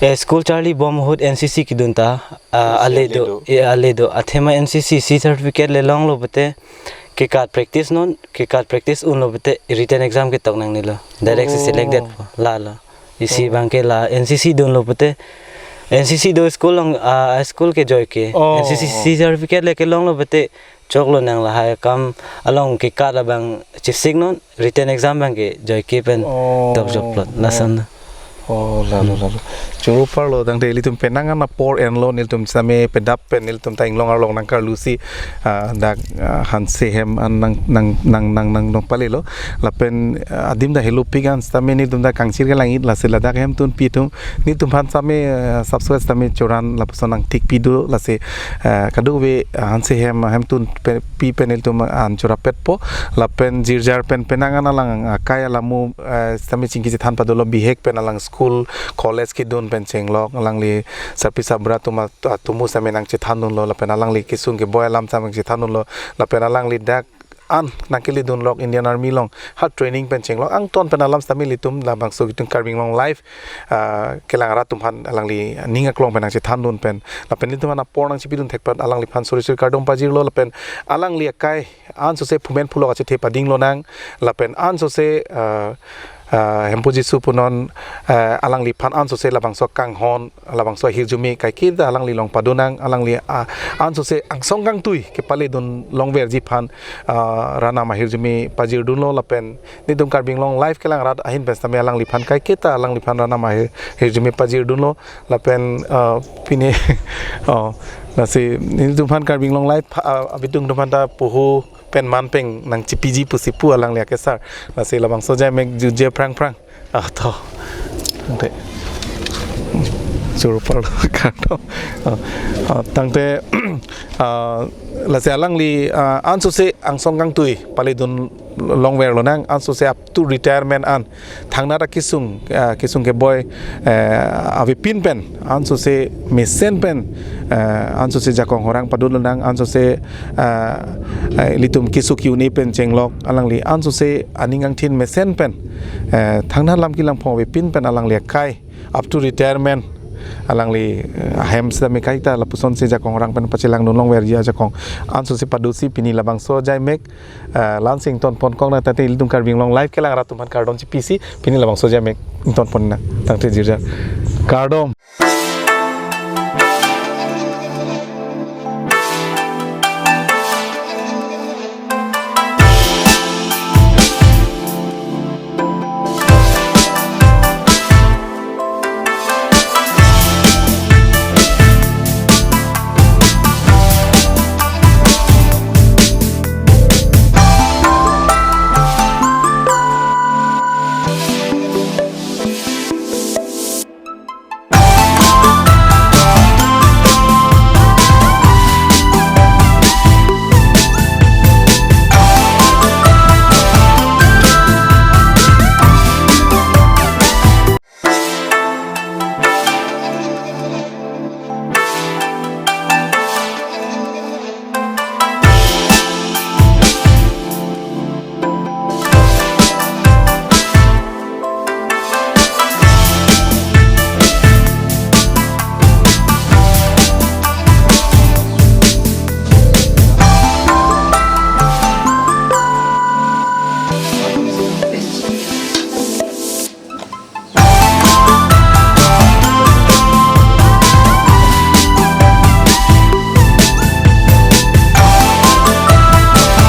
eh, school charlibom ahut N C C kedun ta, ah, isi ale do, ale do. Eh, ale do. Athema N C C, C certificate le longlo pute, kekat practice non, kekat practice unlo pute, written exam ketok nangnelo. Direct si, oh, selected po. Lalo. Isi, oh, abang ke la N C C dunlo pute. N C C do school along, ah, school kejoi ke. Oh, N C C, oh, C certificate le kelonglo pute. Choklo nang lahai akam along kekat abang chesik non, written exam abang kejoike pen, oh, tok joplot. Oh. Lason. Oh, lalo, hmm, lalo. Choro parlo, tangte ilitum penang an apor enlo, nelitum sitame pedap pen nelitum ta inglong arlong nangkarlusi, ah, dak, ah, Hanse hem an nang, nang, nang, nang, nang, nang palelo. Lapen, ah, adim ta helopik an sitame nelitum ta kangchir kelang-it, lasi ladak hemtunpi atum, nelitum aphan sitame, ah, subscribe sitame choran lapuson nangthikpi do, lasi, ah, kadokave, ah, Hanse hem, hemtunpi pen nelitum an chorapetpo, lapen jirjar pen penang an alang, ah, akai alamo, ah, sitame chingki chethan padolo, bihek pen alang school, college kedun pen chenglok, alangli sarpi sabra atum a, atomo sitame nangchethan dunlo, lapen alangli kesung keboi alam sitame nangchethan dunlo, lapen alangli dak an nangkele dunlok Indian Army along, ha training pen chenglok, angton pen alam sitame ilitum labangso itum Karbi Anglong Live, ah, kelang rat atum aphan alangli ning aklong pen nangchethan dun pen, lapen ilitum aphan apor nangchipidun thekpet alangliphan suri suri kardom pajirlo, lapen alangli akai ansose phumen phulok achethe pading lonang, lapen ansose, ah, ah, Hemphu Jisu punon, ah, alangliphan ansose labangso kanghon, labangso ahirjume kaiketa alangli along padonang, alangli, ah, ansose angsong kangtui kepale dun longverji aphan, ah, ranam ahirjume pajir dunlo, lapen nelitum Karbi Anglong Live kelang rat ahin pen sitame alangliphan kaiketa alangliphan ranam ahir, hirjume pajir dunlo, lapen, ah, pine, oh, lasi nelitum aphan Karbi Anglong Live, ah, abitung atum aphan ta poho pen man pen nangchipiji pusi pu alangli akesar. Lasi labangso jai mek juje phrang phrang. Ah, to. Ante. Churupar kardom. Ah, ah, tangte ah, lasi alangli ah, ansose angsong kangtui paledun longver lonang, ansose up to retirement an thangnat akesung ah, kesung keboi eh, avepin pen ansose mesen pen eh, ansose jakong horang padun lonang, ansose ah, eh, ilitum keso ke-un-e pen chenglok alangli ansose aning angthin mesen pen eh, thangnat lam kelangphong avepin pen alangli akai up to retirement alangli eh, ahem sita me kaita lapusonsi jakong horang pen pachelangdun longverji ajakong ansose padusi pini labangso ajaimek eh, la-ansi ingtonpon kok nang. Tangte ilitum Karbi Anglong Live kelang rat atum aphan kardom chipisi pini labangso ajaimek ingtonpon nang. Tangte jirja kardom.